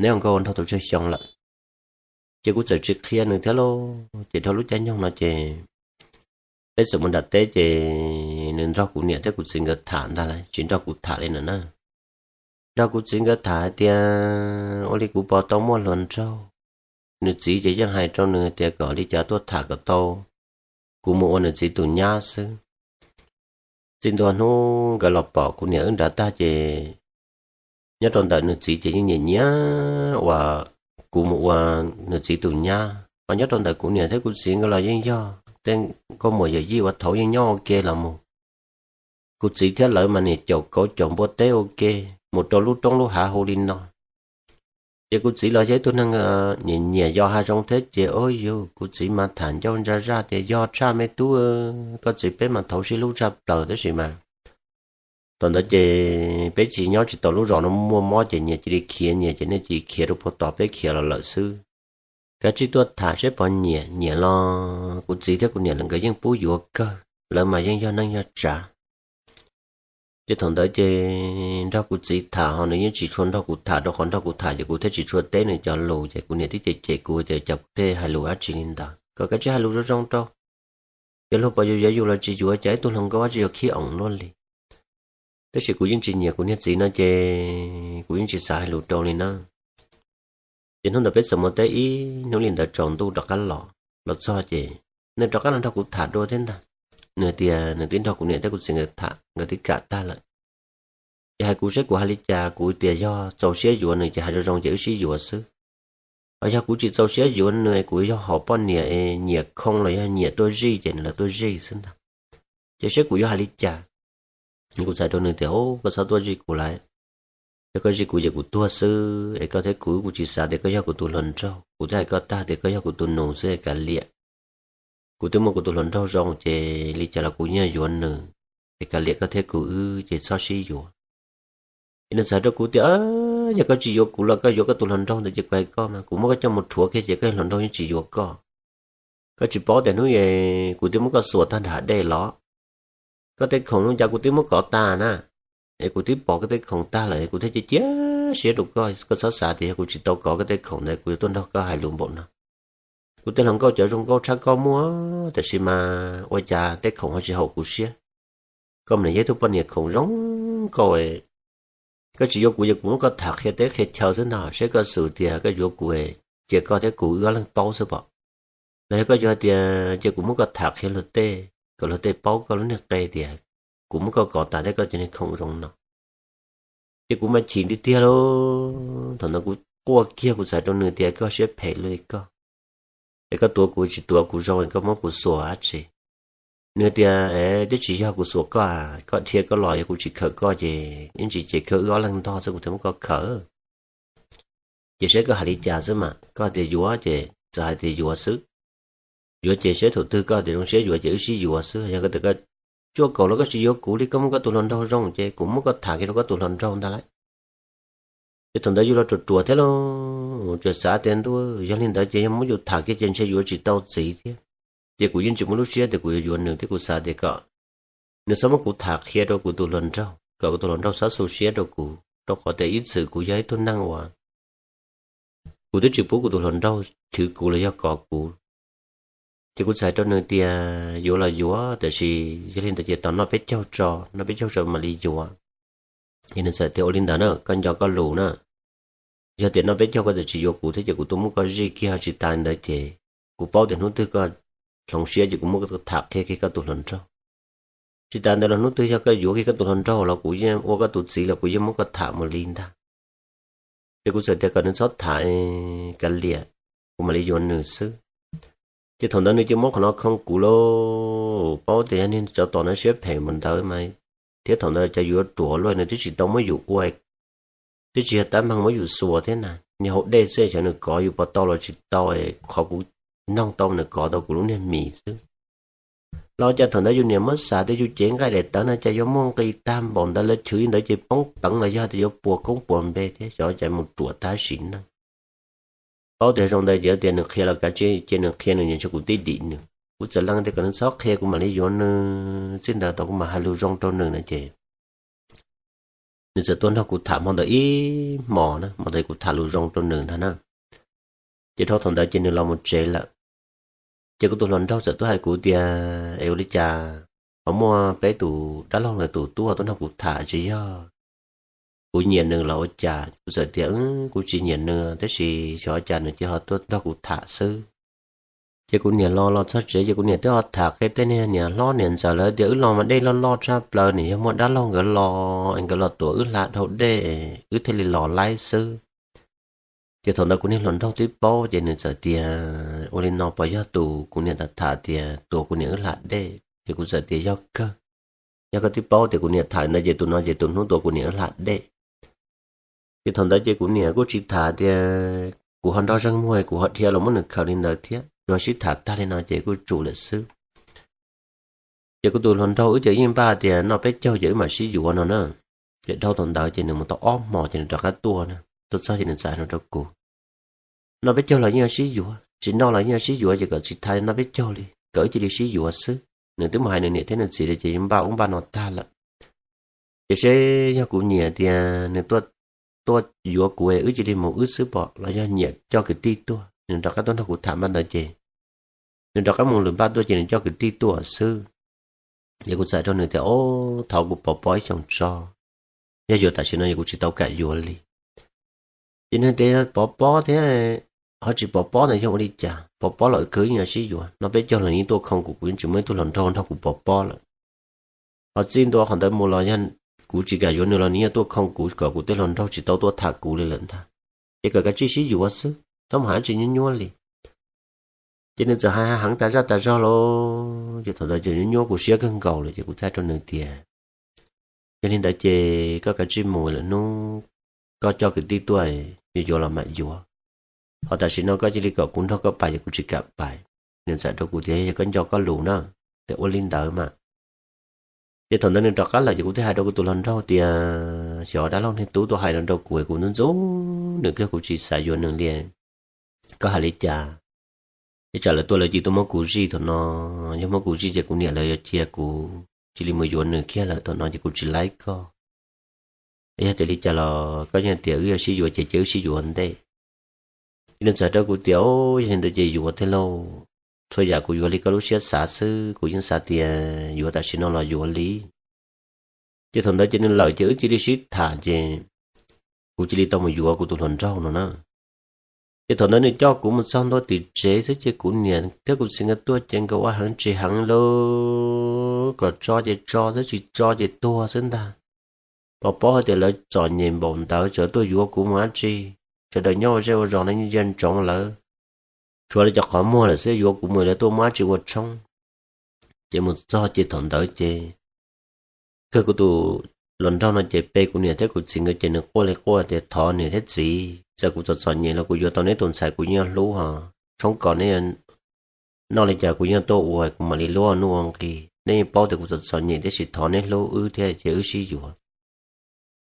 Neb ua nkauj ua nraug tau tsawg xyoo lawm. Ces kuv txawm tsis qhia nws thiab lauj, ces dhau lub caij nyoog no ces peb txawm mus nram teb ces nws nrog kuv niam thiab kuv txiv nkawd tham ntag lauj, tsis nrog kuv tham li na. Nrog kuv txiv nkawd tham hais tias ua li kuv pom tau muaj hluas nraug, nws txiv ces yeej hais rau nws tias kom li cas tuaj tham kom tau, kuv mus ua nws txiv tus nyab xwb. Txij ntua hnub nkawd los pom kuv niam wb nrad tag ces nyob rau ntawm nws txiv ces yeej nyiam nyiam uas kuv mus ua nws txiv tus nyab, ho nyob rau ntawm kuv niam thiab kuv txiv nkawd los yeej yog tej nkauj muam yawm yij uas thaud yeej nyob ua ke los mus. Kuv txiv thiab lawv mas nim caum kauv caum npua teb ua ke mus rau lub roob lub hav hu li no. Ces kuv txiv los yog ib tug neeg nyiam nyiam yos hav zoov thiab ces ua yus kuv txiv mas tham ncauj ntsa zaj tias yog tshaj me tub, koj txiv peb mas thaud sib hlub tshaj plaws tab sis mas thaum ntawd ces peb tsis nyob tsis tau lub zos no muaj mob ces nyias cia li khiav nyias ces nej cia li khiav rau puag tom peb khiav los lawm xwb. Kav tsij tuaj tham seb pog nyiam, nyiam los kuv txiv thiab kuv niam lawv nkawd yeej pub yuav kawg, lawv mas yeej yog neej yog tsav. Ces thaum ntawd ces nrog kuv txiv tham ho nws yeej tsis tshua nrog kuv tham, rau qhov nrog kuv tham ces kuv thiaj tsis tshua teb nws cov lus, ces kuv niam twb cem cem kuv tias cas kuv thiaj hais lus dab tsi li ntawd, kom kav tsij hais lus zoo zoo rau. Ces luag puas yuav yuav yus los tsis yuav, cas ib tug hluas nkauj dab tsi yuav khib oom luaj li. Tab sis kuv yeej tsis nyiam kuv niag txiv no ces kuv yeej tsis xav hais lus rau li na. Ces hnub ntawd peb txawm mus teb ib hnub li ntawd tsaus ntuj rov qab los, los txog ces nws rov qab los nrog kuv tham dua thiab ntag. Nws tias nws twb nrog kuv niam thiab kuv txiv nkawd tham nkawd twb kam tag lawm. Ces hais kuv seb kuv hais li cas, kuv tias yog txaus siab yuav nws ces hais zoo zoo ces wb sib yuav xwb. Ho yog kuv tsis txaus siab yuav nws, kuv yog hom poj niam es nyiam khoo los yog nyiam tuaj zij ces nws los tuaj zij xwb ntag. Ces seb kuv yuav hais li cas. Kuv txhais rau nws tias koj txhob tuaj zij kuv lawm, yog koj zij kuv ces kuv tuag xwb es koj thiab kuv, kuv tsis xav tias koj yog kuv tus hluas nraug, kuv twb hais koj tag tias koj yog kuv tus nus xwb es kav liam. Kuv twb muaj kuv tus hluas nraug zoo ces li cas los kuv yeej yuav nws, es kav liam koj thiab kuv wb ces txhob sib yuav. Ces nws txhais rau kuv tias yog koj tsis yuav kuv los koj yuav koj tus hluas nraug ntawd ces kuv hais koj mas kuv muab koj coj mus rhuav kiag ces koj hluas nraug yeej tsis yuav koj. Koj tsis paub tias hnub kuv twb muab koj xuas tag nram dej los, koj tej khoom no cas kuv twb muab kov tas na, es kuv twb pom koj tej khoom tag lawm kuv thiaj cia cia siab rau koj, koj txhob xav tias yog kuv tsis tau kov koj tej khoom ntawd kuv yuav tuaj nrog koj hais lus npaum no. Kuv tej hluas nkauj cov zoo nkauj tshaj koj muaj, tab sis mas ua cas tej khoom ho tsis haum kuv siab. Koj mas yog ib tug poj niam khoom zoo nkauj, koj tsis yuav kuv ces kuv muab koj tham qhia teb qhia chaw xwb ntag, seb koj xav tias koj yuav kuv cia koj thiab kuv wb ob leeg paub xwb pom. Los yog koj yuav hais tias cia kuv muab koj tham qhia luag tej, kom luag tej paub koj lub niag qe tias kuv muab koj kov tas thiab koj cov niag khoom zoo no. Ces kuv mas chim tiag tiag lauj. Thaum ntawd kuv quaj kiag kuv txhais rau nws tias koj siab phem luaj li koj, es koj tuav kuv tsis tuav kuv zoo es koj muab kuv xuas dab tsi. Nws tias es twb tsis yog kuv xuas koj, koj dhia koj los yog kuv tsis khawm koj ces ib ntsis ces koj wb ob leeg ntog xwb kuv thiaj muab koj khawm. Ces seb koj hais li cas xwb mas, koj hais tias yuav ces txawm hais tias yuav xwb. Yuav ces seb thaum twg koj tias zoo siab yuav ces wb sib yuav xwb, yog koj tias koj cuaj kaum los koj tsis yuav kuv li, koj muab koj tus hluas nraug zoo ces kuv muab koj tham kiag rau koj tus hluas nraug ntag lauj. Ces thaum ntawd yus los ruam ruam thiab lauj, tsuas xav tias ntuj, yog li ntawd ces yog muab yus tham kiag ces ntshe yuav tsis tau txiv thiab. Ces kuv yeej tsis muaj lub siab tias kuv yuav yuav nws thiab, kuv xav tias kom nws txhob muab kuv tham qhia rau kuv tus hluas nraug, kom kuv tus hluas nraug txhob xu siab rau kuv, rau qhov tias ib txwm kuv yog ib tug neeg uas kuv twb tsis pub kuv tus hluas nraug chwv kuv los yog kov kuv. Ces kuv txhais rau nws tias yuav los yuav, tab sis yog li ntawd ces tos noj peb caug tso, noj peb caug tso mam li yuav. Ces nws txawm tias ua li ntawd na, koj nco koj lus na, yog tias noj peb caug koj txawm tsis yuav kuv thiab ces kuv tuaj muab koj zij kiag, tsis tas li ntawd ces kuv paub tias hnub twg koj hloov siab ces kuv muab koj tham qhia kiag koj tus hluas nraug. Tsis tas ntawd los hnub twg yog koj yuav kiag koj tus hluas nraug los kuv yeej ua koj tus txiv los kuv yeej muab koj tham mus li ntag. Ces kuv txawm tias kom nws txhob tham, kav liam, kuv mam li yuav nws xwb. Ces thaum ntawd nws cia li muab qhov no khoo kuv lauj, paub tias yog niag tsov tom no siab phem mus ntawd mas, thiab thaum ntawd cov yuav ruam luaj, nws twb tsis tau muab yus ua, twb tsis yog tab meeg muab yus xuas thiab na, niag hau dej xwb xyov nws kov yus puas tau los tsis tau, qhov kuv noog tau nws kov tau kuv lub niag mis xwb. Los cas thaum ntawd yus niam muab xav tias yus cev nqaij daim tawv no cas yuav muaj nqis tag npaum ntawd, lawv chwv li ntawd ces poob peev los yog tias yuav puas koob puas npe thiab, xyov cas mus ruam tag sim neej. Paub tias zoo ntawd ces tias nws qhia los kav tsij, ces nws qhia nws niam ntshe kuv tib dim nws. Kuv txawm lees tias kom nws txhob qhia kuv mam li yuav nws, txij ntawd tau kuv mam hais lus zoo rau nws no ces nws txawm tuaj nrog kuv tham hmo ntawd ib hmos na, hmo ntawd kuv tham lus zoo rau nws ntag na. Ces dhau thaum ntawd ces nws los mus tsev lawm. Ces kuv tus hluas nraug txawm tuaj hais kuv tias, es ua li cas ho muaj peb tus dab laug lawv tus tub ho tuaj nrog kuv tham, tsis yog kuv nyiam nws los ua cas? Kuv txawm tias, kuv tsis nyiam nws tab sis xyov cas nws cia ho tuaj nrog kuv tham xwb. Ces kuv niam los los txog tsev ces kuv niam twb ho tham qhia tej niag niam hlob niam ntxawm lawv tias wb los mas dej loj loj tshaj plaws, nws yog muaj dab laug nkawd los es nkawd los tuav wb hla dhau dej, wb thiaj li los laib xwb. Ces thaum ntawd kuv niag hluas nraug twb paub ces nws txawm tias, ua li no puas yog tus kuv niam tham tham tias tuav kuv niam wb hla dej? Ces kuv txawm tias yog kawg, yog koj twb paub tias kuv niam tham li ntawd ces tus no ces tus hnub tuav kuv niam wb hla dej. Ces thaum ntawd ces kuv niam kuj tsis tham tias kuv ho nrog zeeg muag kuv ho dhia los muab nws khaws li ntawd thiab, kuv ho sib tham tag li no ces kuj tsum lawm xwb. Ces kuv tus hluas nraug wb ces yeej npaj tias noj peb caug ces wb mam sib yuav no na. Ces dhau thaum ntawd ces nws mus tau ob hmos ces nws rov qab tuaj na, tuaj txog ces nws txawm hais no rau kuv, noj peb caug los yeej yuav sib yuav, tsis noj los yeej yuav sib yuav ces kom tsis tha noj peb caug li, kom wb cia li sib yuav xwb. Nws twb mus hais nws niam thiab nws txiv li ces yeej npaj ub npaj no tag lawm. Ces seb yog kuv nyiam tias nws tuaj yuav kuv wb cia li mus wb xwb pom los yog nyiam coj kwv tij tuaj. Nws rov qab tuaj nrog kuv tham npaj ntawd ces nws rov qab mus lwm npaj tuaj ces nws coj kwv tij tuaj xwb. Ces kuv txawm rau nws tias, o, thov kuv pov pob ib xyoos tso, yog yuav tam sim no yog kuv tsis tau kam yuav li. Ces nws tias pov pob thiab ho tsis pov pob ntawd yog ua li cas? Pov pob los wb kwv yeej yuav sib yuav, noj peb caug los yeej tuaj khoo kuv, kuv yeej tsis muaj ib tug hluas nraug nrog kuv pov pob lawm. Ho txij ntua qhov ntawd mus los yog kuv tsis kam yuav nws los nws yeej tuaj khoo kuv kom kuv tej hluas nraug tsis tau tuaj tham kuv li lawm ntag. Ces kom kav tsij sib yuav xwb, txhob mus hais dab tsi nyuaj nyuaj li. Ces nws txawm hais heev tas zaj tas zog lawm ces thaum ntawd ces nyuaj nyuaj kuv siab kawg nkaus lawm ces kuv txawm rau nws tias, yog li ntawd ces koj kav tsij mus, lwm hnub koj coj kwv tij tuaj, yuav yuav los mam yuav. Ho tam sim no koj cia li kom kuv nrog koj pais ces kuv tsis kam pais. Nws txawm rau kuv tias yog koj nco koj lus na, ces ua li ntawd mas. Ces thaum ntawd nws rov qab lawm ces kuv thiaj hais rau kuv tus hluas nraug tias xyov dab laug niag tub tuaj hais no rau kuv, kuv ntxub ntxub nws kawg, kuv tsis xav yuav nws li. Koj hais li cas? Ib tsam lawv tuaj lawv cia li tuaj muab kuv zij thaum no, yog muab kuv zij ces kuv niam lawv yuav cia kuv cia li mus yuav nws kiag lawm thaum no ces kuv tsis laib koj. Yog tias li cas los koj yeej tias wb yuav sib yuav ces cia wb sib yuav ua ntej. Ces nws txawm rau kuv tias, yog li ntawd ces yuav thiab lauj, txhua yam kuv yuav li koj lub siab xav xwb, kuv yeej xav tias yuav tam sim no los yuav li. Ces thaum ntawd ces nws lawm ces wb cia li sib tham ces kuv cia li tau mus yuav kuv tus hluas nraug no na. Ces thaum ntawd nws coj kuv mus txog ntua tim tsev xwb ces kuv niam thiab kuv txiv nkawd tuaj ces nkawd ua heev tsis heev lauj, kom tso ces tso xwb, tsis tso ces tuag xwb ntag. Pov pob hais tias lawv txom nyem npaum ntawd tseem tuaj yuav kuv mus dab tsi? Sawv daws nyob ua zej ua zos no yeej ntsia ntsoov lawv, tshuav lawv cov qhov muag lawm xwb, yuav kuv mus lawv tuaj muab dab tsi ua tshoob? Ces mus txog ces thaum ntawd ces kawg kuv tus hluas nraug no ces pe kuv niam thiab kuv txiv nkawd ces nws quaj li quaj tias thov niam thiab txiv, txawm kuv txom txom nyem los kuv yuav tau neb tus ntxhais kuv yeej hlub hos tshoob kos neb noj li cas kuv yeej tuaj ua, kuv mam li luag nuj ua nqi. Neb yeej paub tias kuv txom txom nyem tiam sis thov neb hlub wb thiab ces wb sib yuav.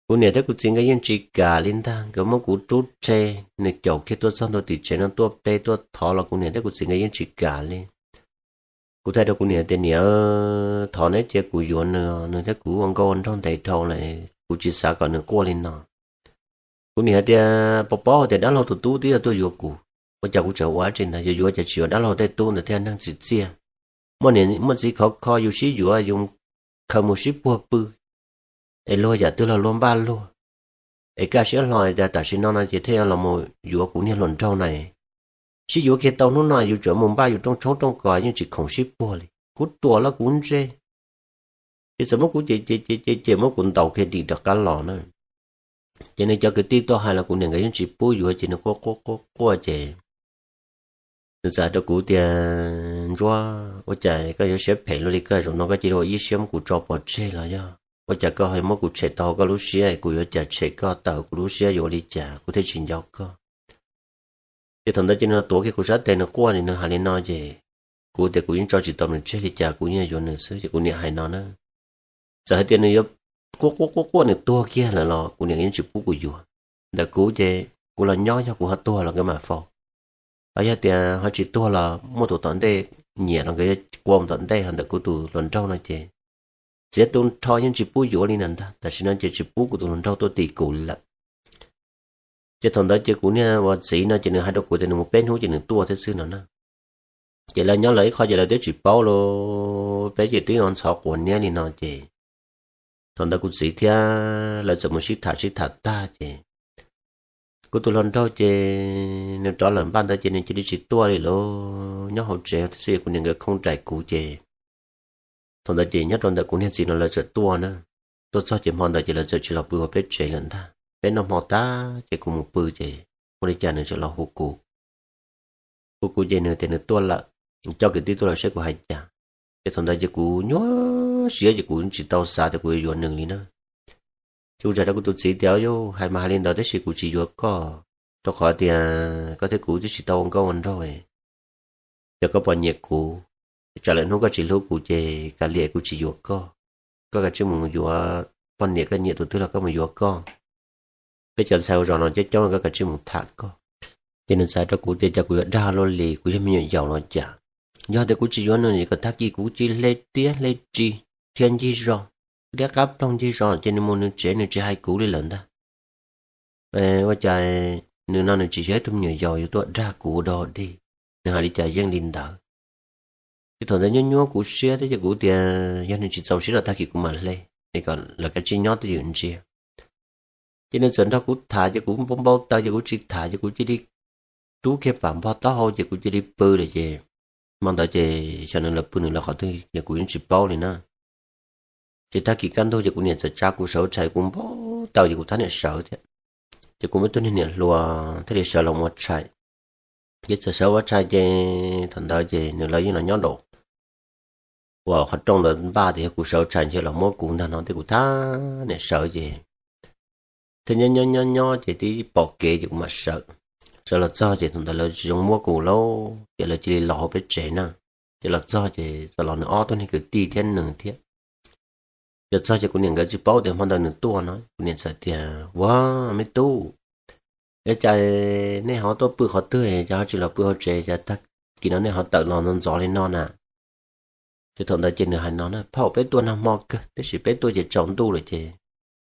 Kuv niam thiab kuv txiv nkawd yeej tsis kam li ntag, nkawd muab kuv rub rhe, nws caum kiag tuaj txog ntua tim tsev no tuaj pe tuaj thov los kuv niam thiab kuv txiv nkawd yeej tsis kam li. Kuv thiaj rau kuv niam tias niam, thov neb cia kuv yuav nws, nws thiab kuv ua nkauj ua nraug ntev dhau lawm, kuv tsis xav kom nws quaj li no. Kuv niam hais tias pov pob hais tias dab laug tus tub twb yog tuaj yuav kuv, ua cas kuv tseem ua dab tsi ntawd, yuav yuav ces tsis yuav dab laug tej tub ntawd thiaj neeg tsim txiaj. Muaj niam muaj txiv khov kho yus sib yuav yus khaws mus sib puag pw, es luag yam twg los luag npaj luag, es kaj siab hlo tias tam sim no no ces thiaj los mus yuav kuv niag hluas nraug na. Sib yuav kiag tau hnub no yus tseem mus npaj yus rooj tshoob rooj kos yeej tsis khoom sib puag li, kuv ruam los kuv ntsej. Ces txawm muab kuv ces ces ces ces muab kuv ntaus kiag dim rov qab los na. Ces nws cov kwv tij tuaj hais los kuv niam nkawd yeej tsis pub yuav ces nws quaj quaj quaj quaj ces nws txawm hais rau kuv tias, Ntsuab, ua cas koj yuav siab phem luaj li koj, zaum no koj cia li ua ib siab muab kuv tso pov tseg los yog ua cas koj ho muab kuv tshem tau koj lub siab, kuv yuav cas tshem koj tawm kuv lub siab yuav ua li cas kuv thiaj tsis nco koj. Ces thaum ntawd ces nws tuav kiag kuv sab tes nws quaj li nws hais li no ces kuv tias kuv yeej tso tsis tau nws tseg li cas kuv yeej yuav nws xwb ces kuv niam hais no na. Txawm hais tias nws yuav quaj quaj quaj quaj nws tuag kiag lawm los kuv niam yeej tsis pub kuv yuav. Ntawm kuv ces kuv los nyob yog kuv ho tuag los nkawd mam faus, los yog tias ho tsis tuag los muaj tus tom ntej nyiam los nkawd yuav qua mus tom ntej ho ntawm kuv tus hluas nraug no ces txiav tu nrho yeej tsis pub yuav li na ntag. Tam sim no ces tsis pub kuv tus hluas nraug tuaj tim kuv li lawm. Ces thaum ntawd ces kuv niag ua txiv no ces nws hais rau kuv tias nws mus peb hnub ces nws tuaj thiab xwb no na. Ces lawv nyob lawv ib qho ces lawv twb tsis paub los peb ces twb ntxhov quav niab li no ces thaum ntawd kuv txiv thiab lawv txawm mus sib tham sib tham tag ces kuv tus hluas nraug ces nws rov lawm npaj ntawd ces nws cia li tsis tuaj li lawm, nyob hauv tsev thiab xwb kuv niam nkawd khooj daim kuv ces thaum ntawd ces nyob rau ntawm kuv niag txiv no lawv txawm tuaj na. Tuaj txog ces hmo ntawd ces lawv txawm tsis los pw hauv peb tsev lawm ntag. Peb noj hmo tag ces kuv mus pw ces ua li cas nws txawm los hu kuv. Hu kuv ces nws tias nws tuaj lawm, coj kwv tij tuaj lawm saib kuv hais cas. Ces thaum ntawd ces kuv nyuaj siab ces kuv tsis tau xav tias kuv yuav yuav nws li na. Ces kuv txawm hais rau kuv tus txiv tias, Yus, hais mas hais li ntawd tab sis kuv tsis yuav koj, rau qhov tias koj thiab kuv twb tsis tau ua nkauj ua nraug, ces koj puas nyiam kuv? Tsam lwm hnub koj tsis hlub kuv ces kav liam kuv tsis yuav koj. Koj kav tsij mus yuav poj niam, koj nyiam tus twg los koj mus yuav koj. Peb cov ntxhais hauv zos no coob coob koj kav tsij mus tham koj. Ces nws txawm hais rau kuv tias cas kuv yuav dag luaj li, kuv yog me nyuam yaus los cas. Yog tias kuv tsis yuav nws kom tag kis kuv cia li hle tiab hle ris, dhia ncig zos, liab qab ploog ncig zos ces nws mus nws tsev nws tsis hais kuv li lawm ntag. Ua cas nws no nws tsis yog ib tug me nyuam yaus yuav tuaj dag kuv ua dog dig, nws hais li cas yeej li ntawd. Ces thaum ntawd nyuaj nyuaj kuv siab thiab ces kuv tias yog nws tsis txaus siab los tag kis kuv mam hle, es kom lawv kav tsij nyob twj ywm ntsia. Ces nws txawm nrog kuv tham ces kuv npau npau taws ces kuv tsis tham ces kuv cia li rub kiag pam npog taub hau ces kuv cia li pw lawm ces hmo ntawd ces xyov nws lawv pw nws lawv qhov twg ces kuv yeej tsis paub li na. Ces tag kis kaj ntug ces kuv niam txawm tsa kuv sawv tshais, kuv npau taws ces kuv thab niam sawv thiab. Ces kuv muaj ib tug niag niam hluas thiaj li sawv los ua tshais. Ces txawm sawv ua tshais ces thaum ntawd ces nws lawv yeej los nyob nraum uas qhov rooj ntawd npaj tias yog kuv sawv tshais ntshe los muab kuv ntag no thiab kuv thab niam sawv ces thiaj nyob nyob nyob nyob ces twb pom kev ces kuv mam sawv. Sawv los txog ces thaum ntawd lawv tsis zoo muab kuv lauj ces lawv cia li los hauv peb tsev na. Ces los txog ces txawm los nws ob tug niag kwv tij thiab nws thiab. Los txog ces kuv niam nkawd tsis paub tias hmo ntawd nws tuaj no, kuv niam txawm tias, Ua, me tub, es cas nej ho tuaj pw qhov twg, cas ho tsis los pw hauv tsev, cas tag kis no nej ho tawm los ntxov ntxov li no na? Ces thaum ntawd ces nws hais no na, Phauj, peb tuaj nag hmo kawg tab sis peb tuaj ces tsaus ntuj lawm ces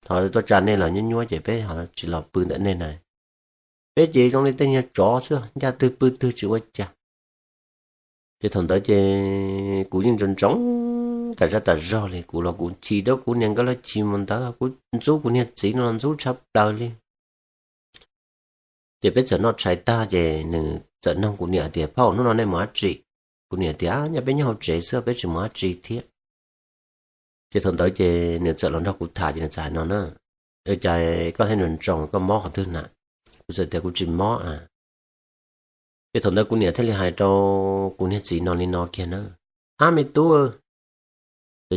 ho tuaj tsa nej los nyuaj nyuab ces peb ho tsis los pw ntawm nej na. Peb ces zoo li tej niag tsov xwb, ncaj twg pw twg tsis ua cas. Ces thaum ntawd ces kuv yeej ntsoov ntsoov tas zaj tas zog li, kuv los kuv chim rau kuv niam nkawd los chim mus ntawd, kuv ntxub kuv niag txiv no los ntxub tshaj plaws li. Ces peb txawm noj tshais tag ces nws txawm nug kuv niam tias, Phauj, hnub no nej mus dab tsi? Kuv niam tias, Nyob peb nyob hauv tsev xwb, peb tsis mus dab tsi thiab. Ces thaum ntawd ces nws txawm los nrog kuv tham ces nws txawm hais no na, Cas koj thiaj nrov nroo, koj mob qhov twg na? Kuv txawm tias, Kuv tsis mob a. Ces thaum ntawd kuv niam thiaj li hais rau kuv niag txiv no li no kiag na, Ab me tub, txawm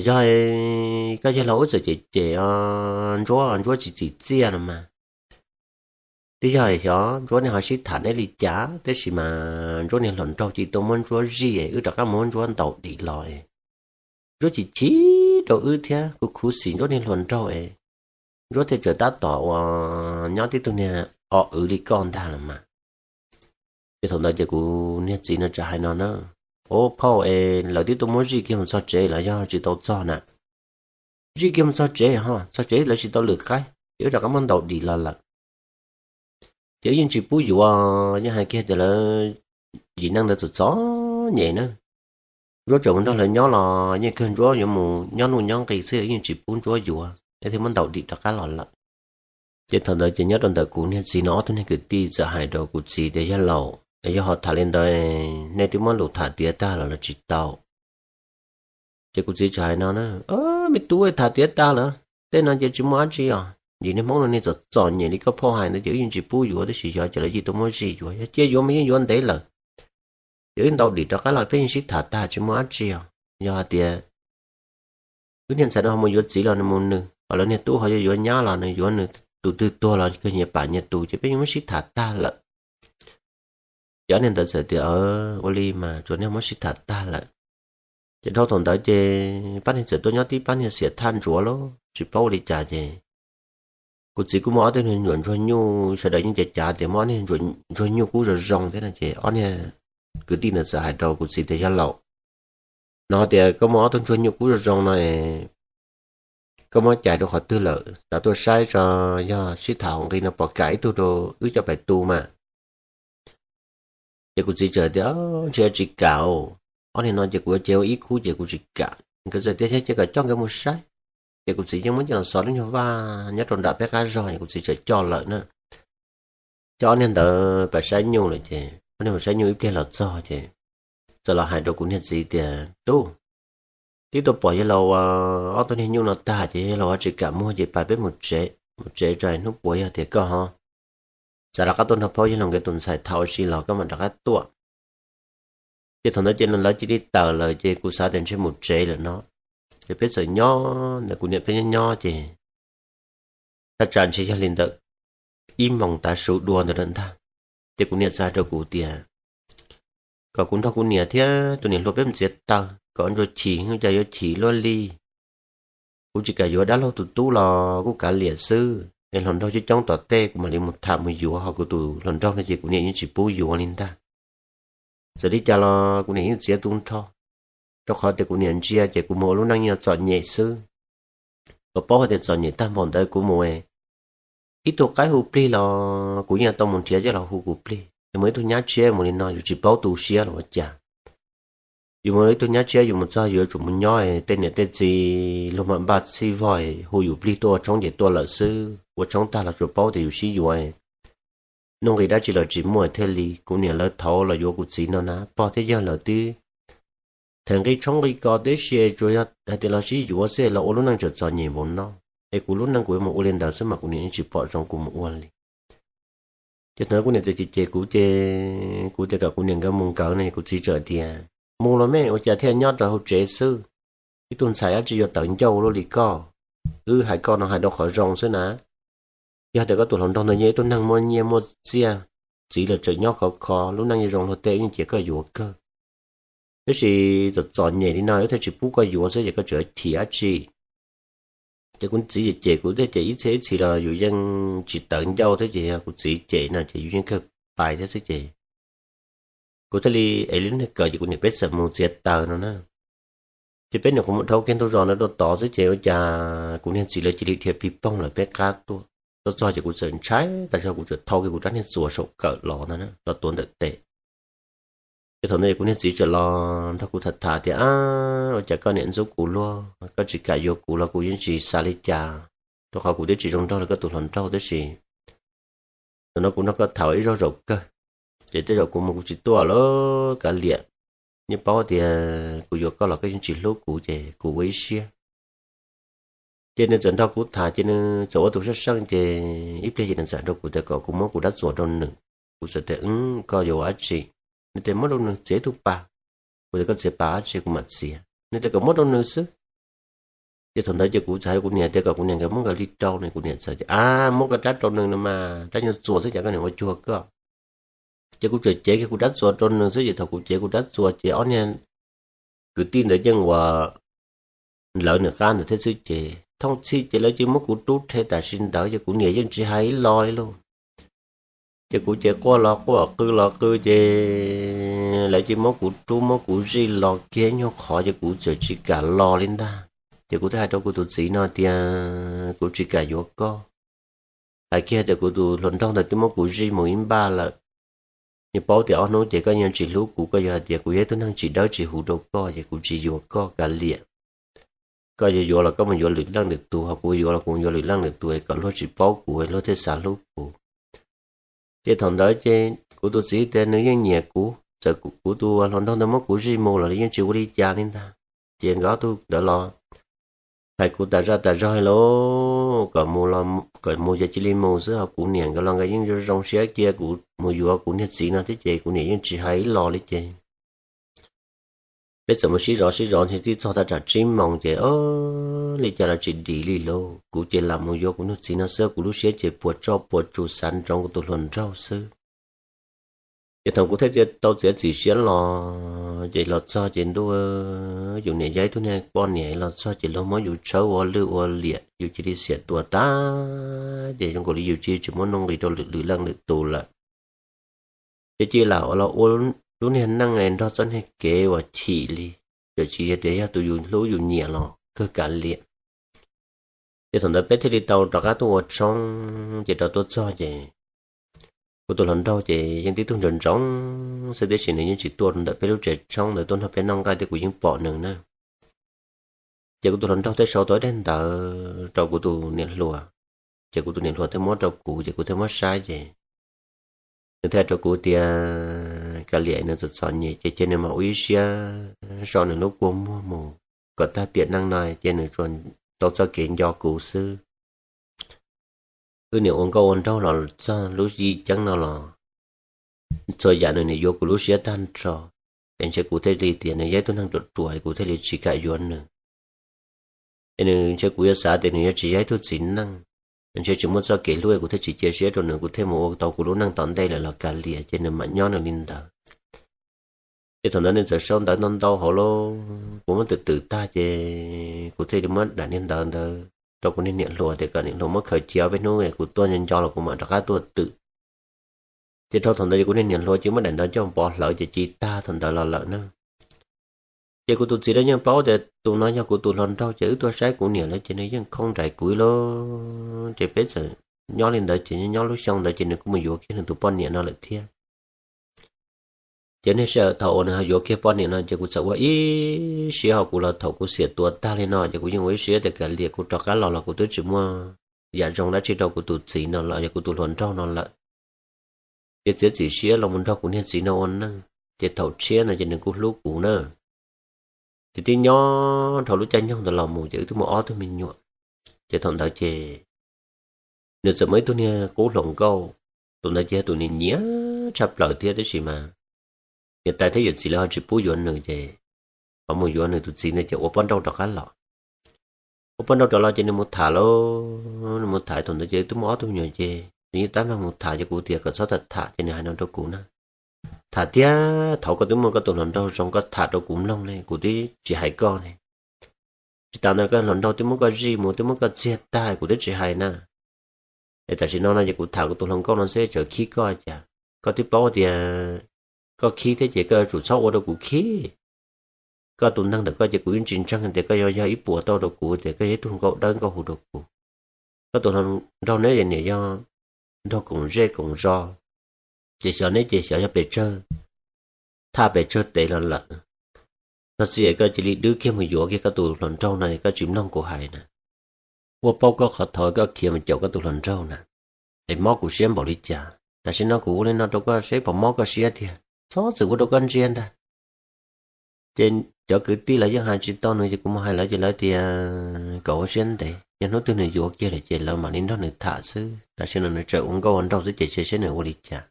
yog koj yawg laus wb txawm cem cem Ntsuab, Ntsuab tsis txim txiaj no mas, twb yog xyov Ntsuab nej ho sib tham neb li cas, tab sis mas Ntsuab niag hluas nraug cia li tuaj muab Ntsuab zij, wb rov qab muab Ntsuab ntaus dim los. Ntsuab chim chim rau wb thiab kuv khuv xim Ntsuab niag hluas nraug es Ntsuab thiaj txawm tab tom uas nyob tib tug niag o wv li koj ntag los mas. Ces thaum ntawd ces kuv niag txiv no txawm hais no na, Ua phauj es lawv twb tuaj muab zij kiag mus txog tsev los yog tsis tau txog na? Zij kiag mus txog tsev ho, txog tsev lawv tsis tau lwm qaib ces wb rov qab muab ntaus dim los lawm. Ces wb yeej tsis pub yuav, yeej hais kiag tias lawv yim neeg ntawd txom txom nyem na. Ntsuab tseem mus nrog lawv nyob los yeej kawg Ntsuab yuav mus nyob nuj nyob nqis xwb, yeej tsis pub Ntsuab yuav, es thiaj muab ntaus dim rov qab los lawm. Ces thaum ntawd ces nyob rau ntawm kuv niag txiv no ob tug niag kwv tij txawm hais rau kuv txiv tias, Yawg laus, Yog ho tham li ntawd, nej twb muab lus tham tiav tag lawm los tsis tau? Ces kuv txiv txawm hais no na, me tub, tham tiav tag lawm, tej no ces tsis muaj dab tsi os. Vim niag Hmoob no niag txom txom nyem li koj phauj hais ntawd ces wb yeej tsis pub yuav, tab sis yog ces lawv yeej tau muab zij yuav, yog cia yuav mas yeej yuav ntev lawm. Ces wb ntaus dim rov qab los peb yeej sib tham tag tsis muaj dab tsi os. Yog hais tias wb niag ntxhais no ho mus yuav txiv los nws mus nws, ho lawv niag tub ho yuav yuav nyab los nws yuav nws, tus twg tuag los kawg nyias pam nyias tus, ces peb yeej muab sib tham tag lawm. Ces ob niag ntawd txawm tias, ua li mas tsuas niag muab sib tham tag lawm. Ces dhau thaum ntawd ces pab niag txawm tuaj nyob tib pab niag xiam thaj ntsuav lawm tsis paub ua li cas ces kuv txiv kuj muaj ob tug niag nyuam ntsuag nyuj, sawv daws yeej cav cav tias muaj ob niag ntsuag nyuj kub zoo zoo thiab no ces ob niag kwv tij ntawd txawm hais rau kuv txiv tias, yog laus, no tias koj muaj ob tug ntsuag nyuj kub zoo zoo no, koj muab cais rau qhov twg lawm, xav tuaj saib tso, yog sib tham hauv nqi no pom kam ib tug rau wb coj pais tu mas. Ces kuv txiv txawm tias, ntshe tsis kam, ob niag no ces kuv yuav cev ua ib khub ces kuv tsis kam. Nkawd txawm tias, thiab ces kom coj nkawd mus saib. Ces kuv txiv yeej muab coj los xov lub nyuag vaj nyob rau nram peb qab zog es kuv txiv txawm coj lawm na. Coj ob niag ntawd pais saib nyuj lawm ces ob niag mus saib nyuj ib pliag los txog ces txawm los hais rau kuv niag txiv tias, tub, twb tuaj pom yawg laus ob tug niag nyuj no tag ces yawg laus ho tsis kam muag ces pais peb mus tsev, mus tsev tso hnub puav yog tias koj ho xav rov qab tuaj nrog pab yawg laus nkawd tus ntxhais tham ua si los koj mam rov qab tuaj. Ces thaum ntawd ces lawv cia li tawm lawm ces kuv xav tias ntshe mus tsev lawm no. Ces peb txawm nyob ntawm kuv niam peb nyob nyob ces thaj tsam ntshe yog li ntawm ib moos tav su dua ntawd lawm ntag. Ces kuv niam txawm hais rau kuv tias, kom kuv nrog kuv niam thiab tus niam hluas peb mus txiav taws kom ntsuag chim, ua cas yuav chim luaj li. Kuv tsis kam yuav dab laug tus tub los kuj kav liam xwb es hluas nraug coob coob tom tej kuv mam li mus tham mus yuav, ho kuv tus hluas nraug no ces kuv niam yeej tsis pub yuav li ntag. Txawm li cas los kuv niam yeej txiav tu nrho, rau qhov tias kuv niam ntsia ces kuv mus ua lub neej yeej txom nyem xwb. Kom paub hais tias txom nyem tag npaum ntawd kuv mus ib tug qaib hu plig los kuv yeej tau mus nrhiav coj los hu kuv plig. Es mus ib tug nyab tshiab mus li no yus tsis paub tu siab los ua cas. Yus mus ib tug nyab tshiab yus mus txog yus yuav tsum mus nyob, tej niam tej txiv luag mam npaj txhij vog hu yus plig tuaj ua tshoob ces tuaj lawm xwb, ua tshoob tag los tsuas paub tias yus sib yuav, nuj nqis dab tsi los tsis muaj thiaj li. Kuv niam lawv thaud los yuav kuv txiv no na pog thiab yawg lawv twb them nqi tshoob nqi kos tib si, tsuas yog hais tias los sib yuav xwb los ua lub neej tseem txom nyem npaum no. Es kuv lub neej kuv yuav mus ua li ntawd xwb mas kuv niam yeej tsis pom zoo kuv mus ua li. Ces thaum kuv niam txawm cem cem kuv ces kuv tias kom kuv niam nkawd mus nkawd no, kuv txiv txawm tias, mus los me, ua cas thiaj nyob rau hauv tsev xwb? Ib tug ntxhais dab tsi yuav tawv ncauj luaj li koj. Wb hais koj no hais rau qhov zoo xwb na. Yog tias koj tus hluas nraug ntawd yog ib tug neeg muaj nyiaj muaj txiaj, txiv los tseem nyob khov kho, lub neej yuav zoo luag tej, wb yeej cia koj yuav kawg. Tab sis txom txom nyem li no wb thiaj tsis pub koj yuav xwb ces koj tseem chim dab tsi? Ces kuv txiv cem cem kuv thiab ces ib txhia ib txhis los yus yeej tsis tawv ncauj thiab ces yog kuv txiv cem no ces yus yeej kawg pais thiab xwb ces kuv thiaj li ev lub niag kawm ces kuv niam peb txawm mus txiav taws no na. Ces peb nyuam qhuav mus dhau kiag ntug zos ntawd rau tod xwb ces ua cas kuv niag txiv lawv cia li dhia plig poog lawm peb qab tuaj. Tuaj txog ces kuv txawm ntshai tas zog kuv txawm thau kiag kuv rab niag txuas saum kawm los ntag na, los tuav ntawm tes. Ces thaum ntawd kuv niag txiv txawm los nrog kuv tham tham tias, ab, ua cas koj niam ntxub kuv luaj, koj tsis kam yuav kuv los kuv yeej tsis xav li cas, rau qhov kuv twb tsis zoo nraug li koj tus hluas nraug tab sis thaum no kuv nrog koj tham ib zaug zaum kawg, ces tej zaum kuv mus kuv tsis tuaj lawm kav liam. Yeej paub tias kuv yuav koj los koj yeej tsis hlub kuv ces kuv ua ib siab. Ces nws txawm nrog kuv tham ces nws txawm ua tus sab seej ces ib pliag ces nws txawm hais rau kuv tias kom kuv muab kuv dab txuas rau nws. Kuv txawm tias, koj yuav ua dab tsi? Nws tias muab rau nws txiav ib tug pas. Kuv tias koj txiav pas dab tsi kuv mam txiav. Nws tias kom muab rau nws xwb. Ces thaum ntawd ces kuv txawm hais rau kuv niam tias kom kuv niam nkawd muab nkawd li rau ne, kuv niam txawm tias, ab, muab koj rab rau nws no mas, rab nyuag txuas xwb cas koj niam ua cuag koj. Ces kuv txawm cev kiag kuv dab txuas rau nws xwb ces thaum kuv cev kuv dab txuas ces ob niag kwv tij ntawd yeej ua lawv nws qab ntawd thiab xwb ces thooj txhij ces lawv cia muab kuv rub rhe tam sim ntawd ces kuv niam yeej tsis hais ib lo li lauj. Ces kuv ces quaj los quaj qw los qw ces lawv cia muab kuv rub muab kuv zij los kiag nyuag qhov ces kuv txawm tsis kam los li ntag. Ces kuv thiaj hais rau kuv tus txiv no tias kuv tsis kam yuav koj. Hais kiag tias kuv tus hluas nraug ntawd twb muab kuv zij mus ib npaj lawm. Yeej paub tias ob hnub ces koj yeej tsis hlub kuv, koj yuav hais tias kuv yog ib tug neeg tsis dawb tsis huv rau koj ces kuv tsis yuav koj kav liam. Koj yuav yuav los koj mus yuav lwm leej lwm tus, ho kuv yuav los kuv yuav lwm leej lwm tus es kom luag tsis paub kuv luag thiaj xav hlub kuv. Ces thaum ntawd ces Kuv tus txiv tias nws yeej nyiam kuv, txawm kuv tus hluas nraug ntawd muab kuv zij mus los yeej tsis ua li cas li ntag. Ces nkawd ob tug ntawd los hais kuv tas zaj tas zog lauj, kom mus ces cia li mus xwb, ho kuv niam nkawd los nkawd yeej zoo siab cia kuv mus yuav kuv niag txiv no thiab ces kuv niam yeej tsis hais ib los li ces peb txawm mus sib zov sib zov ntshe twb txog thaj tsam tsib moos ces, o, li cas los tsis dim li lauj, kuv ces lam mus yuav kuv niag txiv no xwb, kuv lub siab ces puas tsuaj puas tsuas xav ntsoov kuv tus hluas nraug xwb. Ces thaum kuv thiaj tau txiav txim siab los, ces los txog ces ntuj, yus niam yog ib tug niag poj niam los txog ces luag muab yus tshawb ua lwj ua liam, yus cia li xiam tua tag, ces zoo nkaus li yus cia tsis muaj nuj nqis rau lwm leej lwm tus lawm. Ces cia lam ua los ua lub niag neej nrog txoj niag kev uas chim li, txawm tsis yog tias yog tus yus hlub yus nyiam los kawg kav liam. Ces thaum ntawd peb thiaj li tau rov qab tuaj ua tshoob ces rov tuaj txog ces kuv tus hluas nraug ces yeej tib tug ntsoov ntsoov xwb, tiam sis nws yeej tsis tuaj rau ntawm peb lub tsev tshoob ntawd tuaj nrog peb noj nqaij thiab kuv yeej pom nws na. Ces kuv tus hluas nraug thiaj sau tau ib daim ntawv rau kuv tus niam hluas, ces kuv tus niam hluas thiaj muab rau kuv ces kuv thiaj muab saib ces nws thiaj hais rau kuv tias kav liam, nws txom txom nyem ces cia nws mam ua ib siab so nws lub kua muag mus kom tag tiam neej no ces nws tsuas tau txoj kev nco kuv xwb. Wb niam ua nkauj ua nraug los txog lub yij ceeb no los txhua yam nws niam yuav kuv lub siab tag nrho, es ntshe kuv thiaj li tias nws yog ib tug neeg ruam ruam kuv thiaj li tsis kam yuav nws. Es nws ntshe kuv yuav xav tias nws yuav tsis yog ib tug txiv neej, ntshe tsis muaj txoj kev hlub kuv thiaj tsis cia siab rau nws, kuv thiaj mus ua tau kuv lub neej tom ntej lawm los kav liam, ces nws mam nyob nws li ntawd. Ces thaum ntawd nws txawm sau ntawv ntau ntau hauv lauj, kuv muab twm twm tag ces kuv thiaj li muab daim niag ntawv ntawd rau kuv niag niam hluas tias kom niam hluas muab khaws cia ob peb hnub es kuv tuaj nco nco los kuv mam rov qab tuaj twm. Ces dhau thaum ntawd ces kuv niag niam hluas cia muab daim ntawv coj pov hlawv ces cia tag thaum ntawd los lawm na. Ces kuv tus txiv lawv yeej paub tias tus no yog kuv tus hluas nraug ces wb tuaj saib kuv niam lawv ces nws yeej khoob nraim kuv ib lub, ces peb txawm nyob li ntawd ces nyob lub xyoo ntawd ces nws kuj mus yuav kiag nws tus poj niam no lawm thiab. Ces niaj sij hawm thaum uas nws ho yuav kiag poj niam no ces kuv txawm ua ib siab ho kuv los thaum kuv xiam tua tag li no ces kuv yeej ua ib siab tias kav liam kuv rov qab los los kuv twb tsis muaj yam zoo dab tsi rau kuv tus txiv no los yog kuv tus hluas nraug no lawm. Ces txiav txim siab los mus nrog kuv niag txiv no ua neej, ces thaum tshiab no ces nws kuj hlub kuv na. Ces twb nyob dhau lub caij nyoog ntawd los mus ces wb twb muaj ob tug me nyuam. Ces thaum ntawd ces nws txawm muaj ib tug niag qub hluas nkauj, tus ntawd ces yog tus nws nyiam tshaj plaws thiab tab sis mas niam tais thiab yawm txiv lawv ho tsis pub yuav nws ces ho mus yuav nws tus txiv ntawd ces ua poj nrauj rov qab los. Ua poj nrauj rov los ces nws mus tham lauj, nws mus tham thaum ntawd ces twb muaj ob tug me nyuam ces nws yeej tab meeg mus tham ces kuv tias kom txhob tham tham ces nws hais no rau kuv na. Tham tiag, thaum koj twb muaj koj tus hluas nraug zoo koj tham rau kuv mloog ne kuv twb tsis hais koj ne. Tsis tas ntawd koj hluas nraug twb muab koj zij mus twb muab koj txiag tag kuv twb tsis hais na. Es tam sim no no ces kuv tham kuv tus hluas nkauj no xwb tsam khib koj cas. Koj twb paub tias koj khib thiab ces koj yuav tsum txhob ua rau kuv khib. Koj tus neeg ntawm koj ces kuv yeej tsis ntseeg tias koj yuav yog ib puas tau rau kuv tias koj yog ib tug nkauj dawb nkauj huv rau kuv. Koj tus hluas nraug neb ces niam yog nraug koom zej koom zos, ces xyov neb ces xyov yog pes tsawg thaj pes tsawg tes los lawm. Txog txiv es koj cia li dwb kiag mus yuav kiag koj tus hluas nraug no koj tsis mloog kuv hais na. Ua paub koj qhov thov koj khiav mus caum koj tus hluas nraug na, es mob kuv siab npaum li cas. Tam sim no kuv ua li no rau koj seb puas mob koj siab tiag, txhob txwm ua rau koj ntsia ntag. Ces cov kwv tij lawv yeej hais tsis tau nws ces kuv mus hais lawv ces lawv tias kom ua siab ntev, yog hnub twg nws yuav kiag lawm ces lawv mam li nrog nws tham xwb, tam sim no nws tseem ua nkauj ua nraug xwb ces cia seb nws ua li cas.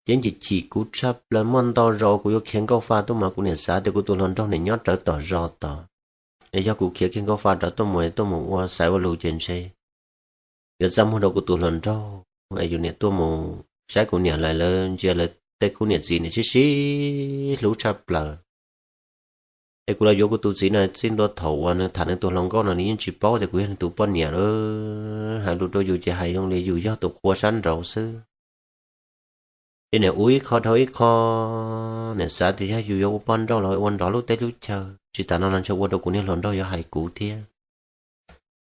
Ces chim chim kuv tshaj plaws, muaj ntau zaus kuv yuav khiav nkauj fa tuaj mas kuv niam xav tias kuv tus hluas nraug niam nyob rawv tom zos tod, es yog kuv khiav kiag nkauj fa rov tuaj mus tuaj mus ua xaiv ua lus ces ntshe yuav txaj muag rau kuv tus hluas nraug es yus niam tuaj mus saib kuv niam lawv, lawv ntsia lawv tej khub niam txiv niam sib sib hlub tshaj plaws. Es kuv los yuav kuv tus txiv no txij ntua thaum uas nws tham nws tus hluas nkauj no nws yeej tsis paub tias kuv yog nws tus poj niam lawm, hais lus rau yus ces hais zoo li yus yog tus qhua sab nraud xwb. Ces niam ua ib qho dhau ib qho, niam xav tias yog yus yuav ua poj nrauj los ua nrov lub teb lub chaw, tsis tas no los ntshe ua rau kuv niag hluas nraug yuav hais kuv thiab.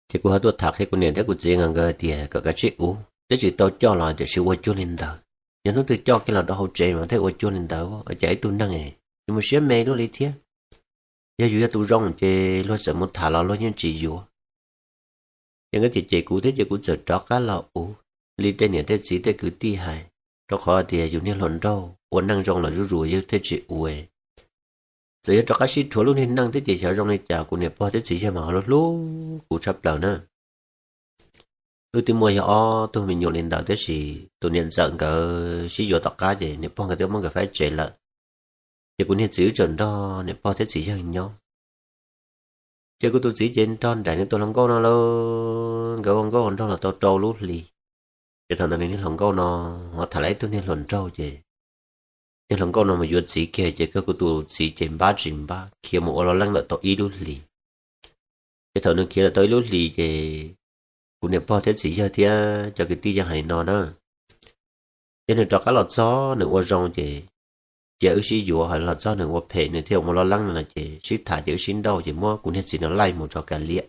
Ces kuv ho tuaj tham qhia kuv niam thiab kuv txiv nkawd tias kom kav tsij ua, twb tsis tau coj los tiam sis ua cuag li ntawd. Yog hnub twg coj kiag los rau hauv tsev mas thiaj ua cuag li ntawd, cas ib tug neeg nws mus siab me luaj li thiab. Yog yus yog tus zoo ces luag txawm mus tham los luag yeej tsis yuav. Ces nkawd cem cem kuv thiab ces kuv txawm rov qab los ua li tej niam tej txiv tej kwv tij hais. rau qhov tias yus niag hluas nraug ua neej zoo los zuj zus yus thiaj tsis ua. Txawm yog rov qab sib dhuav lub niag neej thiab ces xyov zoo li cas kuv niam pog thiab txiv yawg mas ho hlub hlub kuv tshaj plaws na. Wb twb muaj yog ob tug me nyuam li ntawd tab sis tus niam ntxawm nkawd sib yuav tom qab ces niam pog nkawd twb muab nkawd faib tsev lawm. Ces kuv niag txiv wb tseem nrog niam pog thiab txiv yawg nyob. Ces kuv tus txiv ces nrog nraim nws tus hluas nkauj no lauj, nkawd ua nkauj ua nraug los tau rau lub hlis. Ces thaum ntawd nws niag hluas nkauj no ho tham lawv ib tug niag hluas nraug ces niag hluas nkauj no mus yuav txiv kiag ces kawg kuv tus txiv ces npab tsis npab khiav mus ua loj leej lawm tau ib lub hlis. Ces thaum nws khiav lawm tau ib lub hlis ces kuv niam pog thiab txiv yawg thiab cov kwv tij yeej hais li no na, yog nws rov qab los txog nws ua zoo ces cia wb sib yuav, ho los txog nws ua phem nws thiaj ua loj leej no ces sib tham ces wb sib nrauj ces muab kuv niag txiv no laij mus tso kav liam.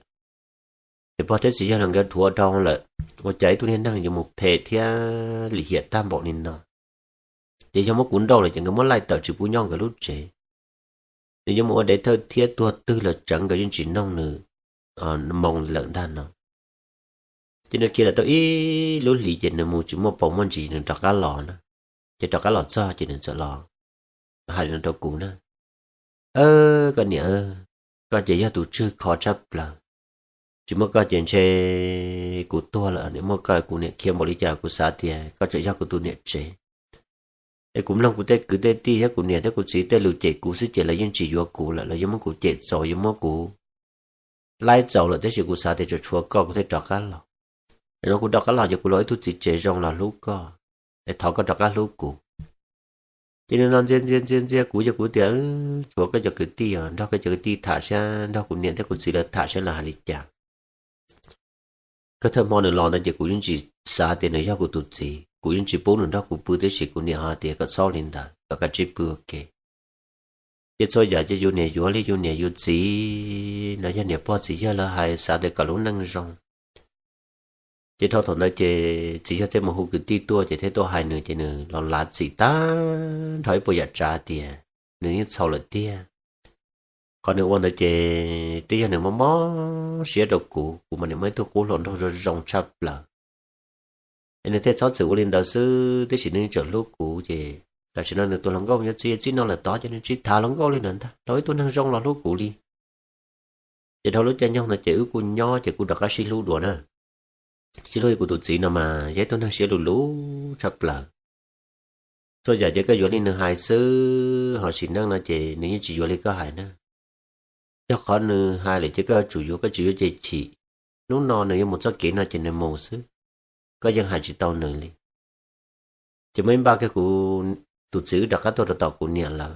Ces pog thiab txiv yawg los nkawd dhuav dhau lawm, ua cas ib tug niag neeg yuav mus phem thiab lim hiam tag npaum li no. Ces yog muab kuv nrauj lawm ces nkawd muab laij tawm tsis pub nyob nkawd lub tsev. Nws yuav mus ua dev thawj thiab tuag twg los tseev nkawd yeej tsis noog nws moo li lawm ntag no. Ces nws khiav lawm tau ib lub hlis ces nws mus tsis muaj paus muaj ntsis nws rov qab los na. Ces rov qab los txog ces nws txawm los hais li no rau kuv na, koj niam, koj ces yog tus tswj kho tshaj plaws. Tsis muaj koj ces ntshe kuv tuag lawm, muaj koj kuv niam khiav npaum li cas kuv xav tias koj tseem yog kuv tus niam tsev. Es kuv mloog kuv tej kwv tej tij thiab kuv niam thiab kuv txiv tej lus cem kuv xwb ces lawv yeej tsis yuav kuv lawm, lawv yuav muab kuv cem txaus, yuav muab kuv laij txaus lawm, tab sis kuv xav tias tseem tshuav koj kuv thiaj rov qab los. Tam no kuv rov qab los ces kuv los ib tug txiv tsev zoo los hlub koj, es thov koj rov qab hlub kuv. Ces nws no ntxias ntxias ntxias ntxias kuv ces kuv tias, tshuav koj cov kwv tij os, nrog koj cov kwv tij tham saib, nrog kuv niam thiab kuv txiv lawv tham saib lawv hais li cas. Kawg thawj hmo nws los ntawd ces kuv yeej tsis xav tias nws yog kuv tus txiv, kuv yeej tsis pub nws nrog kuv pw, tab sis kuv niam ho tias kom txhob li ntawd, kom kav tsij pw ua ke. Ces txhua yam ces yus niam yuav li yus niam yus txiv los yog niam pog txiv yawg lawv hais xav tias kom lub neej zoo. Ces dhau thaum ntawd ces txiv yawg thiaj mus hu kwv tij tuaj ces thiaj tuaj hais nws ces nws los lav txim tag nrho ib puas yam tsav tias nws yeej txhaum lawm tiag. Qhov nws ua ntawd ces twb yog nws mob mob siab rau kuv, kuv mas niam muaj ib tug qub hluas nraug zoo zoo tshaj plaws. Es nws thiaj txhob txwm ua li ntawd xwb, tab sis nws tseem hlub kuv ces tam sim no nws tus hluas nkauj yuav txiv txij no lawm tod ces nws tsis tham hluas nkauj li lawm ntag, los ib tug neeg zoo los hlub kuv li. Ces dhau lub caij nyoog no ces wb kuj nyob ces kuj rov qab sib hlub dua na. Sib hlub, kuv tus txiv no mas yog ib tug neeg siab lug lug tshaj plaws. Txhua yam ces koj yuav li nws hais xwb, ho sim neej no ces nws yeej tsis yuav li koj hais na. Yog qhov nws hais lawm ces koj yuav tsum yuav, koj tsis yuav ces chim. Hnub no nws yuav mus txoj kev no ces nws mus xwb, koj yeej hais tsis tau nws li. Ces muaj ib npaj kiag kuv tus txiv wb rov qab tuaj rau tom kuv niam lawm.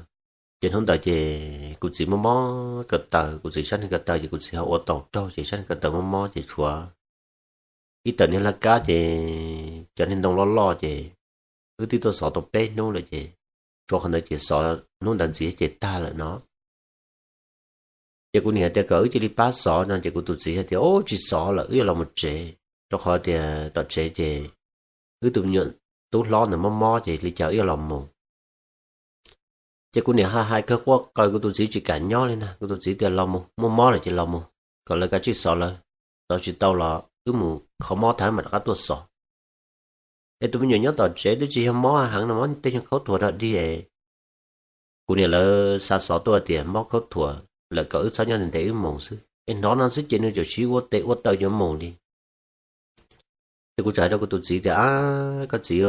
Ces hnub ntawd ces kuv txiv mob mob ko taw, kuv txiv sab neeg ko taw ces kuv txiv ho ua tau raug ces sab neeg ko taw mob mob ces tshuav ib tawm niag laj kab ces cov niag ntoo loj loj ces wb twb tuaj xov tau peb hnub lawm ces tshuav qhov ntawd ces xov hnub ntawd ntxiv ces tag lawm no. Ces kuv niam tias kom wb cia li pab xov no ces kuv tus txiv hais tias, Ub, tsis xov lawm, wb yuav los mus tsev, rau qhov tias tom tsev ces wb tus me nyuam tub hlob ntawd mob mob ces li cas wb yuav los mus. Ces kuv niam hais hais kawg quaj qaws, kuv tus txiv tsis kam nyob li ntag. Kuv tus txiv tias, Los mus, muaj mob lawm ces los mus, kom lawv kav tsij xov lawv, xov tsis tau los wb mus kho mob tag mam rov qab tuaj xov. Es tus me nyuam nyob tom tsev twb tsis yog mob heev no, mob tej nyuag khaub thuas rog dig. Kuv niam lawv xa xov tuaj tias mob khaub thuas lawm kom wb txhob nyob ntev ntev wb mus xwb. Es hnov no xwb ces nws txawm siv ua tes ua taw yuav mus li. Ces kuv txawm hais rau kuv tus txiv tias, Ab, koj txiv,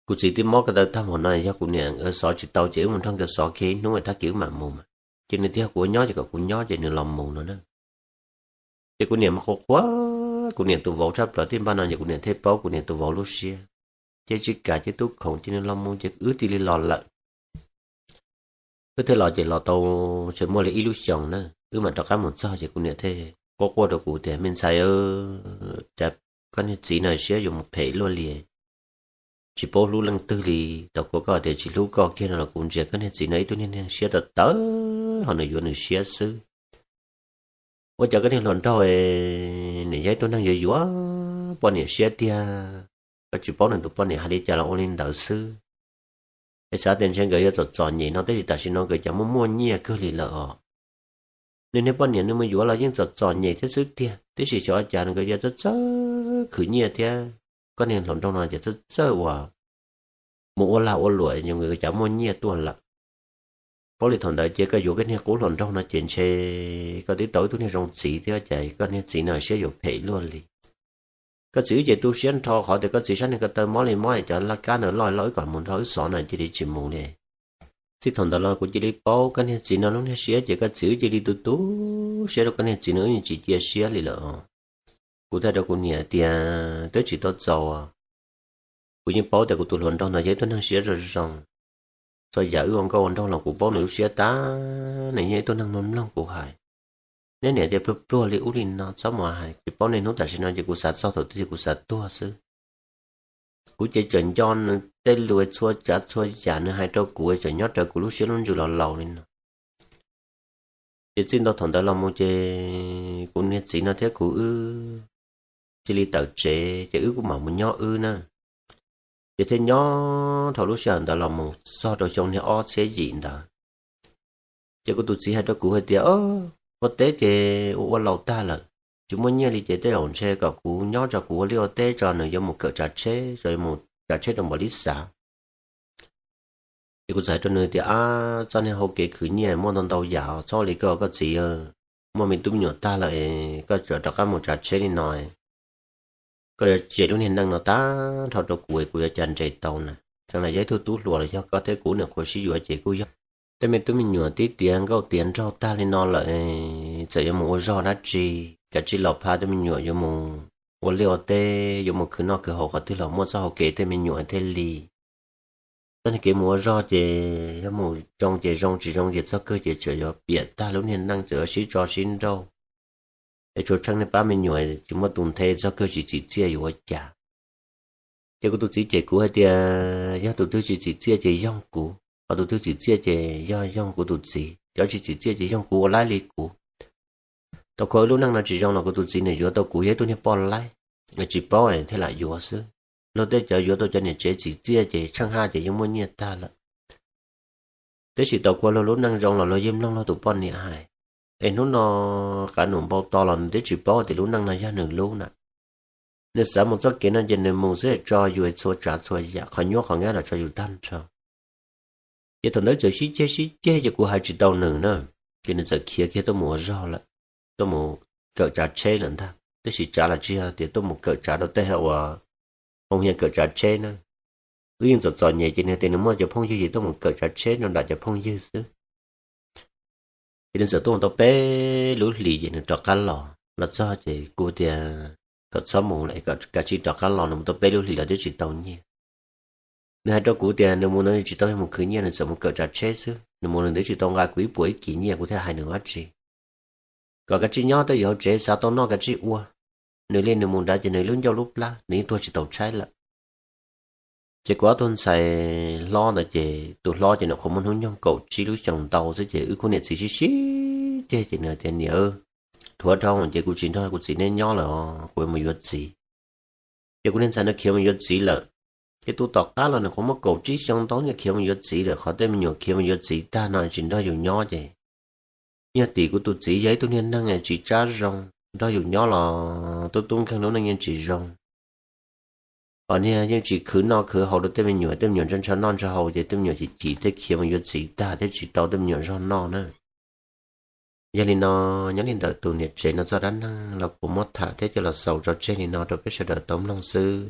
kuv txiv twb mob ko taw tag npaum no, yog kuv niam xov tsis tau ces wb mus nrog nkawd xov kiag ib hnub tag kis wb mam mus mas. Ces nws tias yog kuv ua nyob ces kom kuv nyob ces nws los mus no na. Ces kuv niam mas quaj quaj, kuv niam tus vauv tshaj plaws, tej npaj no ces kuv niam thiaj paub kuv niam tus vauv lub siab. Ces tsis kam ces tub khoom ces nws los mus ces wb cia li los lawm. Wb thiaj los ces los tau tseem muaj li ib lub xyoos na, wb mam rov qab mus txog ces kuv niam thiaj quaj quaj rau kuv tias, Me ntxhais, cas koj niag txiv no siab yuav mus phem luaj li, tsis paub hlub leej twg li. Tau kuv koj tias tsis hlub koj kiag no los kuv ntsia koj niag txiv no ib tug niag neeg siab tawv tawv, ho nws yuav nws siab xwb. Ua cas koj niag hluas nraug, nws yog ib tug neeg yuav yuav poj niam siab tiag, koj tsis paub nws tus poj niam hais li cas los ua li ntawd xwb. Es xav tias ntshe nkawd yuav txom txom nyem no, tab sis tam sim no nkawd cas muaj muaj nyiaj kawg li lawm os. Nws niag poj niam nws mus yuav los yeej txom txom nyem thiab xwb tiag, tab sis xyov cas nkawd yuav txawj txawj khwv nyiaj thiab. Koj niag hluas nraug no ces txawj txawj ua mus ua lag ua luam, yus nkaus cas muaj nyiaj tuaj lawm. Paub li thaum ntawd ces koj yuav koj niag qub hluas nraug no ces ntshe koj twb tau ib tug niag zoo txiv thiab ces koj niag txiv no siab yuav phem luaj li. Koj txiv wb ces tu siab nrho qhov tias koj txiv sab niag ko taw mob li mob, cov laj kab ntawd loj loj wb kom mus nrho wb xov na cia li tsis mus li. Txij thaum ntawd los kuv cia li paub koj niag txiv no lub niag siab ces koj txiv wb cia li tu tu siab rau koj niag txiv no wb yeej tsis cia siab li lawm. Kuv thiaj rau kuv niam tias twb tsis tau txaus, kuv yeej paub tias kuv tus hluas nraug ntawd yog ib tug neeg siab zoo zoo. Txhua yam wb ua nkauj ua nraug los kuv paub nws lub siab tag, nws yog ib tug neeg mloog mloog kuv hais. Neb niam tias pluag pluag li ub li no txhob mus hais, tsis paub niaj hnub tam sim no ces kuv xav txog thaum twg ces kuv xav tuag xwb. Kuv ces tseem nco nws tej lus txhua tsav txhua yam nws hais rau kuv tseem nyob raws kuv lub siab lub ntsws los laus li no. Ces txij ntawm thaum ntawd los mus ces kuv niag txiv no thiab kuv wb cia li tawm tsev ces wb kuj mam mus nyob wb na. Ces thiaj nyob dhau lub sij hawm ntawd los mus txog rau xyoo niag ob txhiab yim ntawd. Ces kuv tus txiv hais rau kuv hais tias, ua teb ces ua ua laus tag lawm, tsis muaj nyiaj li ces tej zaum ntshe kom kuv nyob tso kuv ua liaj ua teb tso, nws yuav mus kawm tsav tsheb, yuav mus tsav tsheb rau npaum li xav. Ces kuv txawm hais rau nws tias, ab, txoj niag hau kev khwv nyiaj muaj ntau ntau yam, txhob ua li koj, koj txiv muaj me tub me nyuam tag lawm, koj tseem rov qab mus tsav tsheb li no, koj yuav tseg lub niag neej no tag nrho rau kuv, kuv yuav cas nres tau na. Tseem los yog ib tug tub hluas los yog koj thiab kuv niam qhuav sib yuav ces kuj yog tej me tub me nyuam tib tiav nkauj tiav nraug tag li no lawm, txawm yuav mus ua zog dab tsi, kav tsij los pha tej me nyuam yuav mus ua liaj ua teb, yuav mus khwv noj khwv haus qhov twg los muaj txoj hau kev tej me nyuam thiaj li. Txoj niag kev mus ua zog ces yog mus zoo ces zoo, tsis zoo ces txog kawg ces tseem yuav piam tag lub niag neej, txawm yuav sib tso sib nrauj, es tshuav tsheej niag pab me nyuam tsis muaj tus nthe, txog kawg tsis tsim txiaj yuav ua cas. Ces kuv tus txiv cem kuv hais tias, yog tus twg tsis tsim txiaj ces yoog kuv, ho tus twg tsim txiaj ces yog yoog kuv tus txiv, cov tsis tsim txiaj ces yoog kuv ua laib li kuv. Tau khuv lub neej no tsis zoo los kuv tus txiv nws yuav tau kuv yog ib tug niag poj laib, tsis paub thiaj lam yuav xwb. Luag tej cov yuav tau cov niam tsev tsim txiaj ces tsheej haj ces yeej muaj nyiaj tag lawm. Tab sis tau khuv luag lub neej zoo los luag yeej mloog luag tus poj niam hais. Es hnub no qav num npau taws los nws twb tsis paub tias lub neej no yog nws lub na. Nws xav mus txoj kev no ces nws mus xwb, tso yus txhua tsav txhua yam, qhov nyuaj qhov nyab los tso yus tag nrho. Ces thaum ntawd txawm sib ceg sib ceg ces kuv hais tsis tau nws na, ces nws txawm khiav kiag tuaj mus ua zog lawm, tuaj mus kawm tsav tsheb lawm ntag. Tab sis tsav los tsis yog tias tuaj mus kawm tsav rau tej uas hoo hias kawm tsav tsheb na. Wb yeej txom txom nyem ces nws tias nws muaj cov phooj ywg ces tuaj mus kawm tsav tsheb rau nram cov phooj ywg xwb. Ces nws txawm tuaj mus tau peb lub hlis ces nws rov qab los, los txog ces kuv tias kom txhob mus lawm, kav tsij rov qab los, nws mus tau peb lub hlis los twb tsis tau nyiaj. Nws hais rau kuv tias nws mus no tsis tau yog mus khwv nyiaj, nws txawm mus kawm tsav tsheb xwb, nws mus nws twb tsis tau nqa kuv ib puas ib kis nyiaj, kuv thiaj hais nws dab tsi. Kom kav tsij nyob tej yus hauv tsev xav tau noj kav tsij ua, nws li nws mus nrad ces nws lub ncauj lub plab nws yeej tuag tsis tau tshaib lawm. Ces kuv ob tug ntxhais hlob ntawd ces tus hlob ces nws qhuav muaj hnub nyoog kaum tsib lub xyoo ntau xwb ces wb khub niam txiv sib sib ceg ces nws tias niam, thuav dhau ces kuv tsis nrog kuv txiv neb nyob lawm, kuv yuav mus yuav txiv. Ces kuv niag ntxhais no khiav mus yuav txiv lawm. Ces tus tom qab los nws qhuav muaj kaum tsib xyoo ntau nws khiav mus yuav txiv lawm, qhov tej me nyuam khiav mus yuav txiv tag no tsis nrog yus nyob ces yog tim kuv tus txiv yog ib tug niag neeg tsis tsab zoo, nrog yus nyob los tub tub nkeeg lub neej yeej tsis zoo. Hos niag yeej tsis khwv noj khwv haus rau tej me nyuam, tej me nyuam ntshaw ntshaw noj ntshaw haus ces tej me nyuam chim chim thiaj khiav mus yuav txiv tag thiab tsis tau tej me nyuam zog noj na. Yog li no, nyob li ntawm tus niam tsev no txoj dab neeg los kuv muab tham thiab coj los xaus tso tseg li no rau peb sawv daws tau mloog xwb.